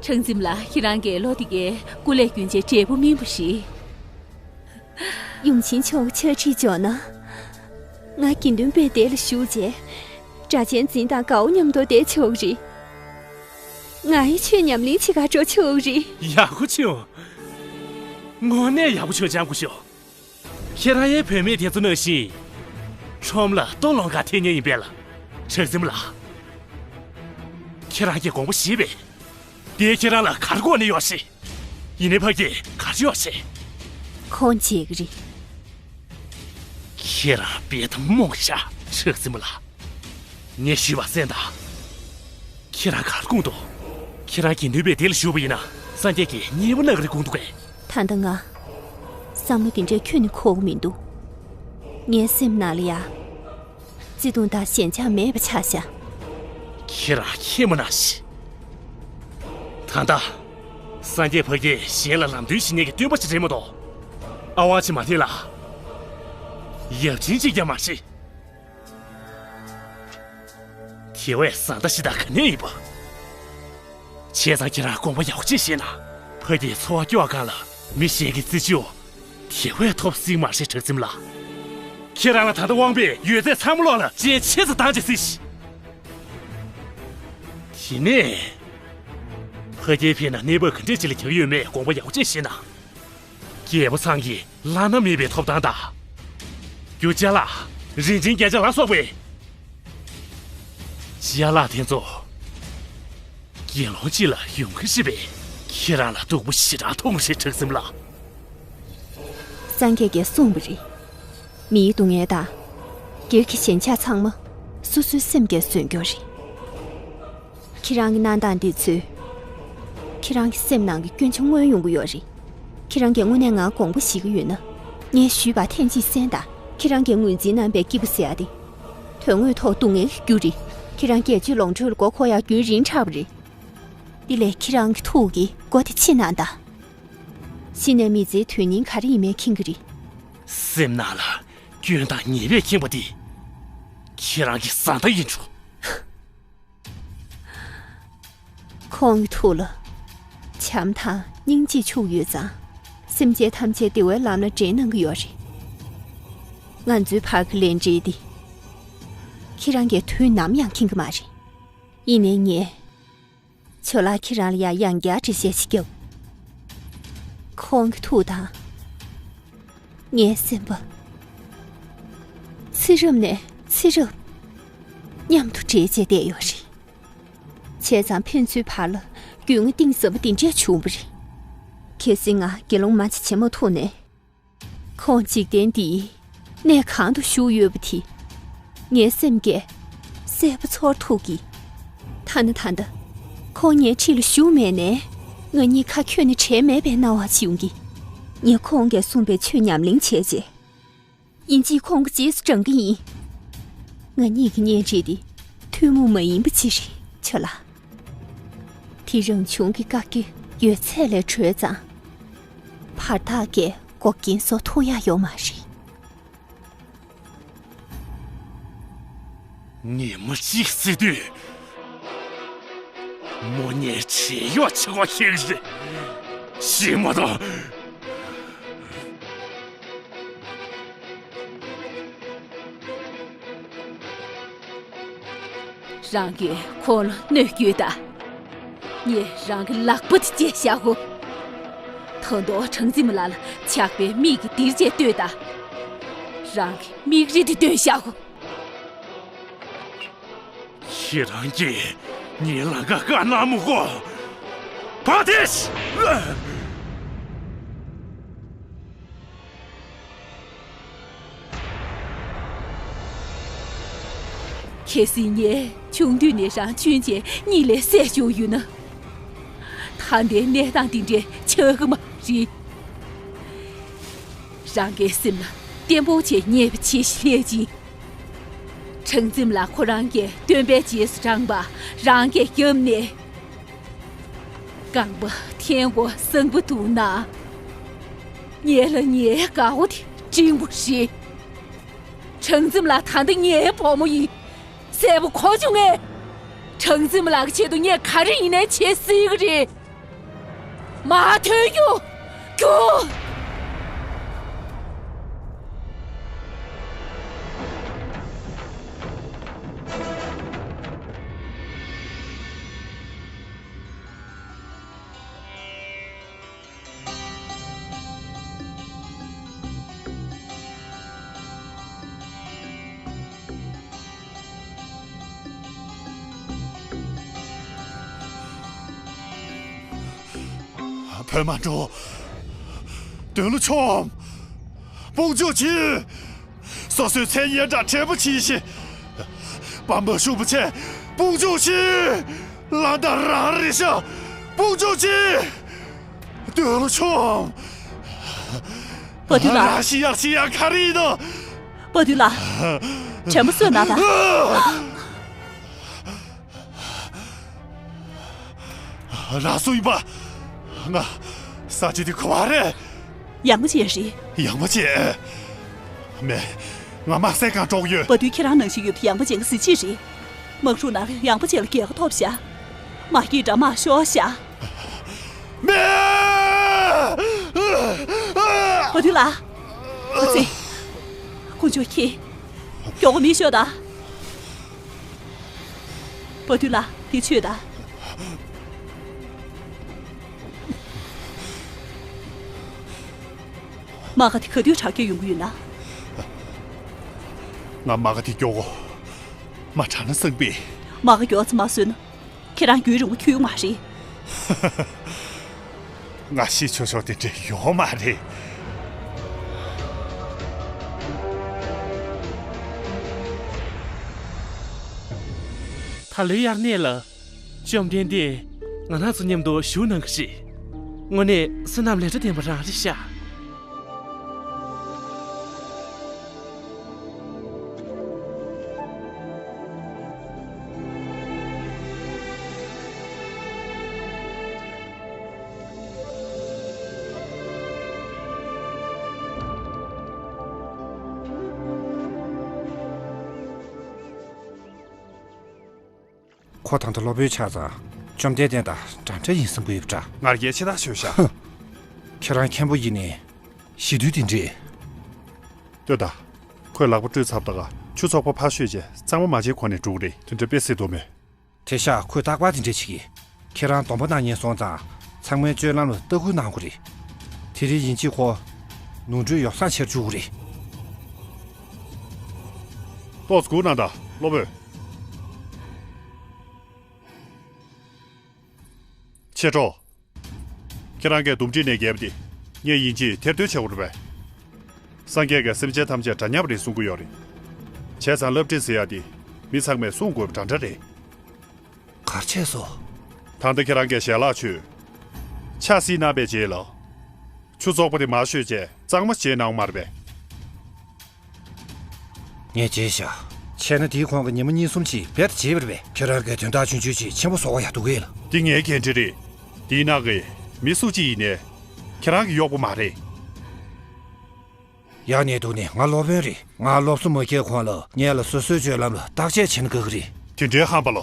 ཁྲང་འཛིན་ལགས། ཁྱེད་རང་གིས་ལོ་འདི་གའི་སྐུ་ལས་རྒྱུན་ཆད་འབྲས་བུ་སྨིན་པ་རེད། ཡུམ་ཆེན་མཆོག་ཕྱག་བྲིས་འཇོག་ན། ང་དགེ་འདུན་པའི་སྡེ་ལ་ཞུགས་རྗེས། སྒྲ་གཅན་འཛིན་དང་དགའ་བོ་མཉམ་དུ་བསྡད་ཆོག་རེད། ང་ཡི་ཆོས་ཉམས་ལེན་བྱེད་གར་འགྲོ་ཆོག་རེད། ཡག་པོ་བྱུང་། དངོས་གནས་ཡག་པོ་བྱུང་། ལྕམ་སྐུ་ཞབས། ཁྱེད་རང་ཡང་བུད་མེད་དེ་ཚོ་ནང་བཞིན། ཁྲོམ་ལ་ལྟོ་སློང་གར་ཐེབས་མཁན་ཡིན་པས་ལ། ཁྲང་འཛིན་ལགས། ཁྱེད་རང་གིས་དགོངས་པ་བཞེས་པས། དེས་ཁྱེད་རང་ལ་ག་རེ་དགོས་ནས་ཡོད་ཤེས། ཡིན་ནའི་ཕ་གིར་ག་རེ་ཡོད་ཤེས། ཁོང་བརྗེད་ཀྱི་རེད། ཁྱེད་རང་དཔེ་དང་རྨོངས་ཤག་ཁྲང་འཛིན་ལགས། ངས་ཞུས་པ་གསན་དང་། ཁྱེད་རང་ག་རེ་དགོངས་འདུག་ཁྱེད་རང་དགེ་འདུན་པའི་སྡེ་ལ་ཞུགས་པ་ཡིན་ན་སངས་རྒྱས་ཀྱིས་མཉེས་པོ་གནང་གི་རེད་དགོངས་འདུག་གས། ད་ལྟ་ང་བསམ་བློ་དེ་འདྲའི་ཁྱོན་ནས་འཁོར་གྱི་མི་འདུག་ངའི་སེམས་ནང་ལ་ཡ། བརྩེ་དུང་དང་ཞེན་ཆགས་མེད་པ་ཆགས་ཤག་ཁྱེད་རང་ཁྱེད་མ་ན་ཤི། ད་ལྟ། སངས་རྒྱས་ཕ་གིར་གཞན་ལ་ལམ་སྟོན་བྱེད་མཁན་གྱི་སྟོན་པ་ཞིག་རེད་མ་གཏོགས། ཨ་ཝང་ཆི་མ་ཐེ་ལ། ཡབ་ཆེན་ཅིག་ཀྱང་མ་རེད། དེ་བས་བཟང་ལྟ་ཞིག་དང་ག་ནས་ཡིན་པ། བྱས་ཙང་ཁྱེད་རང་དགོངས་པ་ཡག་པོ་ཅིག་བཞེས་ན། ཕ་གིའི་འཚོ་བ་སྐྱོང་བ་སྒང་ལ་མི་གཞན་གྱི་རྩི་བྱུས། དེ་བས་ཐོབ་སྲིད་མ་རེད་ཁྲང་འཛིན་ལགས། ཁྱེད་རང་ལ་ད་ལྟ་དབང་པས་ཡོད་ཚད་ཚང་མ་སློག་ལ་སྤྱན་ཆེ་ཙམ་བཏང་བྱས་སྲིད། དེ་ནས། ཕ་གིར་ཕེབས་ན་གནས་བབ་ག་འདྲས་ཅིག་ལ་འགྱུར་གྱི་ཡོད་མེད་དགོངས་པ་ཡག་པོ་ཅིག་བཞེས་ན། རྒྱལ་པོ་ཚང་གི་བླ་ན་མེད་པའི་ཐོབ་ཐང་དང་། རྒྱུ་ཅ་ལག་རིན་ཆེན་བརྒྱ་ཆ་ལ་སོགས་པའི། ཅ་ལག་དེ་ཚོ། དགེ་སློང་གཅིག་ལ་ཡོང་གི་རེད་པས། ཁྱེད་རང་ལ་སྡུག་པོ་ཞེ་དྲག་མཐོང་གི་རེད་ཁྲང་འཛིན་ལགས། སངས་རྒྱས་ཀྱིས་གསུངས་པ་རེད། མིའི་སྡུག་བསྔལ་དང་། སྒེར་གྱི་ཞེན་ཆགས་ཚང་མ། སོ་སོའི་སེམས་ཀྱིས་བཟོས་རྒྱུ་རེད། ཁྱེད་རང་གི་གནང་སྟངས་འདི་ཚོས། ཁྱེད་རང་གི་སེམས་ནང་གི་སྐྱོན་ཆ་མངོན་ཡོང་གི་ཡོད་རེད། ཁྱེད་རང་གིས་དངོས་གནས་ང་དགོངས་པ་བཞེས་ཀྱི་ཡོད་ན། ངས་ཞུས་པ་ཐེངས་གཅིག་གསན་དང་། ཁྱེད་རང་གིས་ངོས་འཛིན་གནང་པའི་སྐྱིད་པོ་ཟེར་ཡ་དེ། དོན་དངོས་ཐོག་སྡུག་བསྔལ་གྱི་རྒྱུ་རེད། ཁྱེད་རང་སྒེར་གཅོད་ལོངས་སྤྱོད་ལ་མགོ་འཁོར་ཡག་རྒྱུན་རིང་དྲགས་པ་རེད། དེ་ལས་ཁྱེད་རང་གི་ཐུགས་ཀྱི་མགོ་དེ་ཕྱི་ནང་དང་། གཞི་ནས་མི་ཚེའི་དོན་སྙིང་ག་རེ་ཡིན་མིན་མཁྱེན་གྱི་རེད། སེམས་ནང་ལ་སྐྱོན་དང་ཉེས་པས་ཁེངས་པ་འདི། ཁྱེད་རང་གི་བཟའ་ཟླ་ཡིན་འགྲོ། ཁོང་གི་ཐུགས་ལ། བྱམས་དང་སྙིང་རྗེ་ཕྱུག་ཡོད་ཙང་། སེམས་ཅན་ཐམས་ཅད་བདེ་བའི་ལམ་ལ་འདྲེན་གནང་གི་ཡོད་རེད། ང་ཚོའི་བར་གྱི་ལས་འབྲེལ་འདི། ཁྱེད་རང་གིས་དུས་ནམ་ཡང་མཁྱེན་གྱི་མ་རེད། ཡིན་ནའི་ངས། ཇོ་ལགས་ཁྱེད་རང་ལ་ཡང་ཡང་བསྐྱར་འགྲེལ་བཤད་ཞིག་བརྒྱབ། ཁོང་གི་ཐུགས་དང་། ངའི་སེམས་པ། ཚེ་རབས་ནས་ཚེ་རབས། མཉམ་དུ་འདྲེས་བྱས་བསྡད་ཡོད་རེད། བྱས་ཙང་ཕན་ཚུན་བར་ལ་རྒྱུས་མངའ་གཏིང་ཟབ་པོ་འདི་འདྲས་བྱུང་བ་རེད། གལ་སྲིད་ང་དགེ་སློང་མ་ཅིག་བྱེད་མ་ཐུབ་ནས། ཁོང་འཇིག་རྟེན་འདིའི་གནས་གང་དུ་བཞུགས་ཡོད་པ་དེ། ངའི་སེམས་ཀྱིས་གསལ་པོ་ཚོར་ཐུབ་ཀྱི། ཐ་ན་ད་ལྟ། ཁོང་ངའི་འཁྲིས་ལ་བཞུགས་མེད་ནའི། ང་གཉིས་ཁ་འཁྱོལ་ནས་བྲལ་མེད་པའི་སྣང་བ་ཞིག་ཡོང་གི། ངས་ཁོང་གིས་གསུངས་པའི་ཆོས་ཉམས་ལེན་བྱས་རྗེས། ཡིན་གཅིག་ཁོང་གི་རྗེས་སུ་འབྲང་གི་ཡིན། ང་གཉིས་ཀྱི་གཉེན་སྒྲིག་འདི་ཐུན་མོང་མ་ཡིན་པ་ཅིག་རེད་ཆོ་ལགས། དེ་རང་བྱུང་གི་བཀའ་བཀྱོན་ཡོད་ཚད་ལས་གྲོལ་ཙང་། བར་ཐག་གིས་འགོག་རྐྱེན་བཟོ་ཐུབ་ཡག་ཡོད་མ་རེད། ཉི་མ་གཅིག་ཟེར་དུས། མོ་ཉལ་བྱས་ཡོག་ཆེ་བ་ཁེག་རེད། ཤི་མ་དང་། རང་གིས་ཁོང་ལ་གནོད་སྐྱེལ་དང་། ངས་རང་གི་ལག་པ་དེ་བཅད་བཞག་གོ། ད་དུང་ཁྲང་ཙི་མ་ལགས་ལ་ཆགས་པའི་མིག་གིས་དེར་བཅད་ལྟོས་དང་། རང་གི་མིག་རིལ་དེ་བཏོན་བཞག་གོ། ཁྱེད་རང་གིས་ངའི་ལང་ཀ་བཀག་གནང་མི་དགོས། ཕ་ཏིས། གལ་སྲིད་ངས་ཆུང་དུས་ནས་རང་ཆུང་ཆེ་གཉིས་ལས་སད་བཅུག་ཡོད་ན། ད་ལྟའི་གནས་སྟངས་འདི་འདྲའི་ཆགས་ཀྱི་མ་རེད། རང་གི་སེམས་ལ་བརྟན་པོ་བྱས་ཉེས་པ་བྱེད་ཤེས་ཅིང་། གྲངས་འཛིན་ལགས་ཁོ་རང་གིས་སྟོན་པའི་རྗེས་སུ་འབྲངས་པ་རང་གིས་བརྒྱབ་ནས། རྐང་པ་འཐེན་དགོས་བསམ་གྱི་འདུག་ན། ངེད་ལ་ངའི་དགའ་བོ་དེ་འབྲིང་པོ་རེད། གྲངས་འཛིན་ལགས་ད་ལྟ་ངའི་བུ་མོ་ཡིན། གསལ་པོ་གོ་བྱུང་ངས། གྲངས་འཛིན་ལགས་ཀྱི་ཆེད་དུ་ངས་ག་རེ་ཡིན་ནའི་བྱེད་སྲིད་ཀྱི་རེད། མ་ཐོན་རྒྱུ། རྒྱུགས། བོད་མ་འགྲོ། དོན་ལ་ཆོམ། དཔུང་འཇུག་གྱིས། སོ་སོའི་མཚན་སྙན་གྲགས་བྲན་པོ་གྱིས་ཤིག་དཔའ་མོ་ཤུགས་པོ་ཆེ། དཔུང་འཇུག་གྱིས། ལ་ད་རང་རེ་ཤ། དཔུང་འཇུག་གྱིས། དོན་ལ་ཆོམ། པ་དུལ་ལགས། ར་ཤི་ཡག་ཤི་ཡག་ག་རེ་ཡིན་ནོ། པ་དུལ་ལགས། དྲན་པ་གསོས་གནང་དང་། རང་སུ་ཡིན་པ། ང་། ས་ཆ་དེ་ག་བ་རེད། ཡང་མ་བྱས་རེད། ཡང་མ་བྱས། མེད། ང་དམག་སའི་སྒང་འགྲོ་གི་ཡོད། པ་དུལ་ཁྱེད་རང་ནང་བཞིན་ཡོད་པའི་ཡང་མ་བྱས་ག་གཟི་བརྗིད་རེད། དམག་འཁྲུག་ནང་ཡང་མ་བྱས་ལ་རྒྱལ་ཁ་ཐོབ་ཤག་མ་སྐྱིད་འདྲ་མ་ཤོར་ཤག་མེད། པ་དུལ་ལགས། ཨ་ཙི། དཀོན་མཆོག་མཁྱེན། མགྱོགས་པོ་མེ་ཤོག་དང་། པ་དུལ་ལགས། འདི་ཆུ་དང་། དམག་སྒར་དེ་ག་དུས་དྲག་སྐྱེད་ཡོང་གི་ཡོད་ན། ང་དམག་སྒར་དེ་མགྱོགས་གོ། མ་དྲག་ན་སང་ཕོད། དམག་སྒར་མགྱོགས་ཙམ་མ་བཟོས་ན། ཁྱེད་རང་རྒྱུན་རིང་པོ་འཁྱོལ་མ་རེད། ང་ཤི་ཆོག་ཆོག་དེ་འདྲ་ཡོད་མ་རེད། ད་ལོའི་དབྱར་གནས་ལ། བཅོམ་ལྡན་འདས་ང་རང་ཚོ་མཉམ་དུ་བཞུགས་གནང་གི་རེད། དངོས་གནས་བསོད་ནམས་ལས་སྒྲ་ལྡན་པ་རང་རེད་ཤག་ཁོ་ད་ལྟ་སློབ་དཔོན་ཆགས་ཙང་བཅོམ་ལྡན་འདས་དང་འདྲ་འདྲ་ཡིན་བསམ་གྱི་ཡོད་པ་འདྲ། ང་རྒྱལ་ཆེ་ཐག་ཆོད་ཤག་ཁྱེད་རང་མཁན་པོ་ཡིན་ནའི་ཞི་དུལ་དེ་འདྲས། ལྟོས་དང་། ཁོས་ལག་པ་བཀྲུས་ཚར་བ་དང་ཆུ་བཙོག་པ་ཕར་བཤོས་རྗེས་གཙང་མ་མ་བྱས་གོང་ནས་འགྲོ་གི་རེད། དེ་འདྲ་དཔེ་སྲིད་དོ་མེད། དེ་ཤག་ཁོས་རྟག་པར་དེ་འདྲས་བྱེད་ཀྱི། ཁྱེད་རང་སྡོམ་པ་གནང་མཁན་སོང་ཙང་ཚང་མའི་སྤྱོད་ལམ་ལ་ལྟ་སྐུལ་གནང་དགོས་རེད། དེ་རིང་ཡིན་གཅིག་ཁོ་ནོར་འཁྲུལ་ཡོ་བསྲང་བྱེད་འཇུག་གི་རེད། ཏོག་ཙམ་སྒུག་གནང་དང་སློབ་དཔོན། མཆེད་གྲོགས། ཁྱེད་རང་གིས་འདུམ་འགྲིག་ནས་བརྒལ་བ་དེ་ངས་ཡིན་གཅིག་ཐེར་འདོན་བྱེད་དགོས་རེད་པས། སངས་རྒྱས་ཀྱིས་སེམས་ཅན་ཐམས་ཅད་འདྲ་མཉམ་རེད་གསུང་གི་ཡོད་རེད། བྱས་ཙང་བསླབ་ཁྲིད་ཟེར་ཡག་དེ་མི་ཚང་མས་སྲུང་དགོས་པ་འདྲ་འདྲ་རེད། གར་བྱས་སོ། ད་ལྟ་ཁྱེད་རང་གིས་ཞལ་ལག་མཆོད། ཕྱག་བསིལ་གནང་བའི་རྗེས་ལ། ཆུ་བཙོག་པ་དེ་མར་བཤོས་རྗེས་གཙང་མ་བྱས་གནང་བ་མ་རེད་པས། ངས་བརྗེད་བཞག་བྱས་ན་དེའི་གོང་གི་ཉི་མ་གཉིས་གསུམ་ཅིག་རྦད་དེ་བརྗེད་པ་རེད་པས། ཁྱེད་རང་གིས་དོན་དག་ཆུང་ཆུང་ཅིག་ཆེན་པོ་བཟོ་བ་ཡག་འདུག་གས་ལ། འདི་ངའི་འགན་འཁྲི་རེད། འདིའི་ནང་གི་མི་སུ་གཅིག་ཡིན་ནའི་ཁྱེད་རང་གིས་གཡོག་པོ་མ་རེད། ཡག་ནས་འདུག་ནས་ང་སློབ་དཔོན་རེད། ང་སློབ་གསོ་མ་བྱས་གོང་ལ་ངེད་ལ་སོ་སོའི་སྤྱོད་ལམ་ལ་བརྟག་དཔྱད་བྱེད་ན་དགའ་གི་རེད། དེ་འདྲའི་ཧམ་པ་ལོ།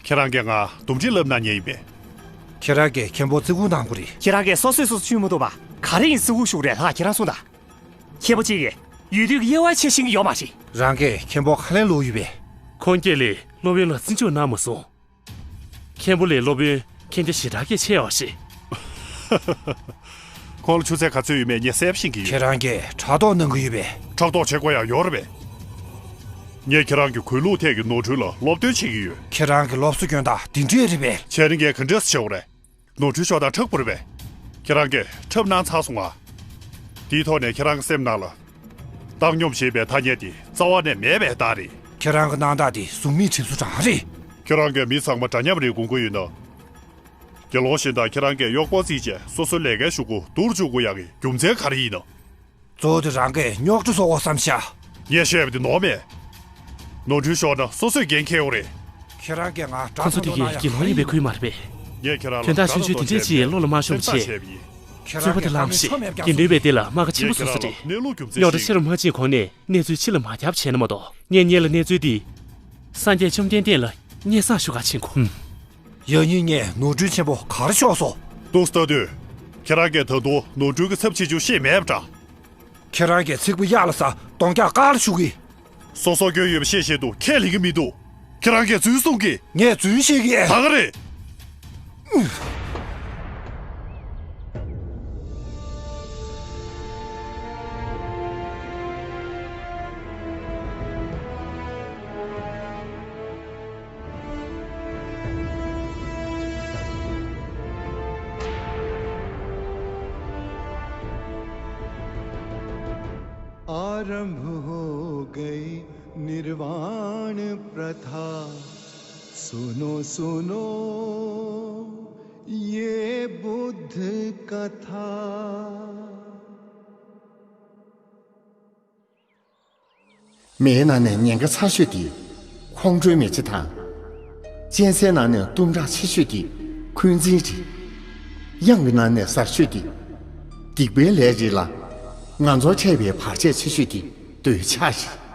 ཁྱེད་རང་གིས་ང་འདུམ་འགྲིག་བསླབ་གནང་མཁན་ཡིན་པས། ཁྱེད་རང་གིས་མཁན་པོ་བརྩི་བཀུར་གནང་དགོས་རེད། ཁྱེད་རང་གིས་སོ་སོས་སོ་སོ་ཆུད་མ་གཏོགས་པ་ག་རེ་ཡིན་བརྩི་བཀུར་ཞུ་དགོས་རེད་ལགས། ཁྱེད་རང་གསུངས་དང་། མཁན་པོ་གཅིག་གིས་ཡུལ་དུས་ཀྱི་དབྱེ་བ་ཕྱེ་ཤེས་ཀྱི་ཡོད་མ་རེད། རང་གིས་མཁན་པོ་ཁ་ལན་བླུགས་ཡོད་པས། ཁོང་སྐྱེས་ལས་སློབ་དཔོན་ལ་བརྩི་འཇོག་གནང་མ་སོང་། མཁན་པོ་ལས་སློབ་དཔོན་མཁྱེན་རྒྱ་ཞེ་དྲག་གིས་ཆེ་བ་ཞིག་ཁོང་ལ་ཆུ་ཚད་ག་ཚོད་ཡོད་མེད་ངས་གསལ་པོ་ཤེས་ཀྱི་ཡོད། ཁྱེད་རང་གིས་ཕྲག་དོག་གནང་གི་ཡོད་པས། ཕྲག་དོག་བྱེད་དགོས་ཡག་ཡོད་རེད་པས། ངས་ཁྱེད་རང་གི་གུས་ལུགས་ཐད་ཀྱི་ནོར་འཁྲུལ་ལ་སློབ་སྟོན་བྱེད་ཀྱི་ཡོད། ཁྱེད་རང་གི་སློབ་གསོ་སྐྱོན་སྟངས་འདི་འདྲས་རེད་པས། བྱས་ན་ངས་ག་འདྲས་སེ་བྱེད་དགོས་རེད། ནོར་འཁྲུལ་ཤོར་སྟངས་འཁྲབ་དགོས་རེད་པས། ཁྱེད་རང་གིས་འཁྲབ་གནང་ཚར་སོང་ང་། དེའི་ཐོག་ནས་ཁྱེད་རང་གི་སེམས་ནང་ལ། བཏང་སྙོམས་ཞེས་པའི་ཐ་སྙད་དེ་རྩ་བ་ནས་མེད་པའི་རྟགས་རེད། ཁྱེད་རང་གི་སྣང་དག་དེ་གཟུགས་མེད་གྲིབ་བསིལ་གྲང་རེད། ཁྱེད་རང་གིས་མི་ཚང་མ་འདྲ་མཉམ་རེད་དགོངས་ཀྱི་ཡོད་ན། དགེ་སློང་གཞན་དག་ཁྱེད་རང་གིས་གཡོག་པོ་བརྩིས་བྱས་སོ་སོའི་ལས་ཀའི་ཤོག་གུ་སྡུག་རུ་འཇུག་དགོས་ཡག་གི་རྒྱུ་མཚན་ག་རེ་ཡིན་ནམ། གཙོ་བོ་དེ་རང་གིས་རྙོག་དྲ་བཟོ་དགོས་བསམ་ཤག་ངས་བཤད་པ་དེ་ནོར་མེད། ནོར་འཁྲུལ་ཤོར་ན་སོ་སོས་འགན་འཁྱེར་དགོས་རེད། ཁྱེད་རང་གིས་ང་ཁོང་ཚོ་དེ་གའི་དགེ་སློང་ཡིན་པའི་ཁུལ་མ་རེད་པས། ངས་ཁྱེད་རང་ལ་དོན་དག་ཆུང་ཆུང་དེ་འདྲས་ཅིག་བློ་ལ་མ་ཤོང་བ་བྱས། རྩོད་པ་དེ་ལངས་ཤིག་དགེ་འདུན་པའི་སྡེ་ལ་རྨ་ཁ་ཆེན་པོ་བཟོ་ས་རེད། རྙོག་དྲ་ཆེ་རུ་མ་ཕྱིན་གོང་ནས་གནས་ཚུལ་ཕྱི་ལ་མ་ཁྱབ་བྱས་ན་མ་གཏོགས། ངས་སྔོན་ལ་གནས་ཚུལ་འདི། སངས་རྒྱས་བཅོམ་ལྡན་འདས་ལ་སྙན་སེང་ཞུ་གར་ཕྱིན་གོ། ཡང་སྙིང་ནས་ནོར་འཁྲུལ་ཆེན་པོ་ག་རེ་ཤོར་སོང་། ཏུ་སྟ་དུས། ཁྱེད་རང་གིས་ད་དུང་ནོར་འཁྲུལ་གྱི་ཚབས་ཆེ་ཆུང་ཤེས་མེད་པ་འདྲ། ཁྱེད་རང་གིས་ཚིག་པ་གཡར་ལ་ཟ་གདོང་རྒྱག་ཀ་ལ་ཞུགས་གི། སོ་སོ་སྐྱོན་ཡོད་པ་ཤེས་བཞིན་དུ་ཁས་ལེན་གྱི་མི་འདུག་ཁྱེད་རང་གིས་རྫུན་གསུང་གི། ངས་རྫུན་བཤད་ཀྱི་ཡིན། ད་ག་རེད། आरंभ हो गई निर्वाण प्रथा। सुनो सुनो ये बुद्ध कथा। མེའི་ནང་ནས་ཉེན་ཁ་ཚ་ཤོས་དེ་ཁོང་ཁྲོའི་མེ་ལྕེ་དང་། གཅན་གཟན་ནང་ནས་གཏུམ་དྲག་ཆེ་ཤོས་དེ་འཁོན་འཛིན་རེད། གཡང་གི་ནང་ནས་གཟར་ཤོས་དེ་སྡིག་པའི་ལས་རེད་ལ། ང་ཚོར་འཕྲད་པའི་བར་ཆད་ཆེ་ཤོས་དེ་འདོད་ཆགས་རེད།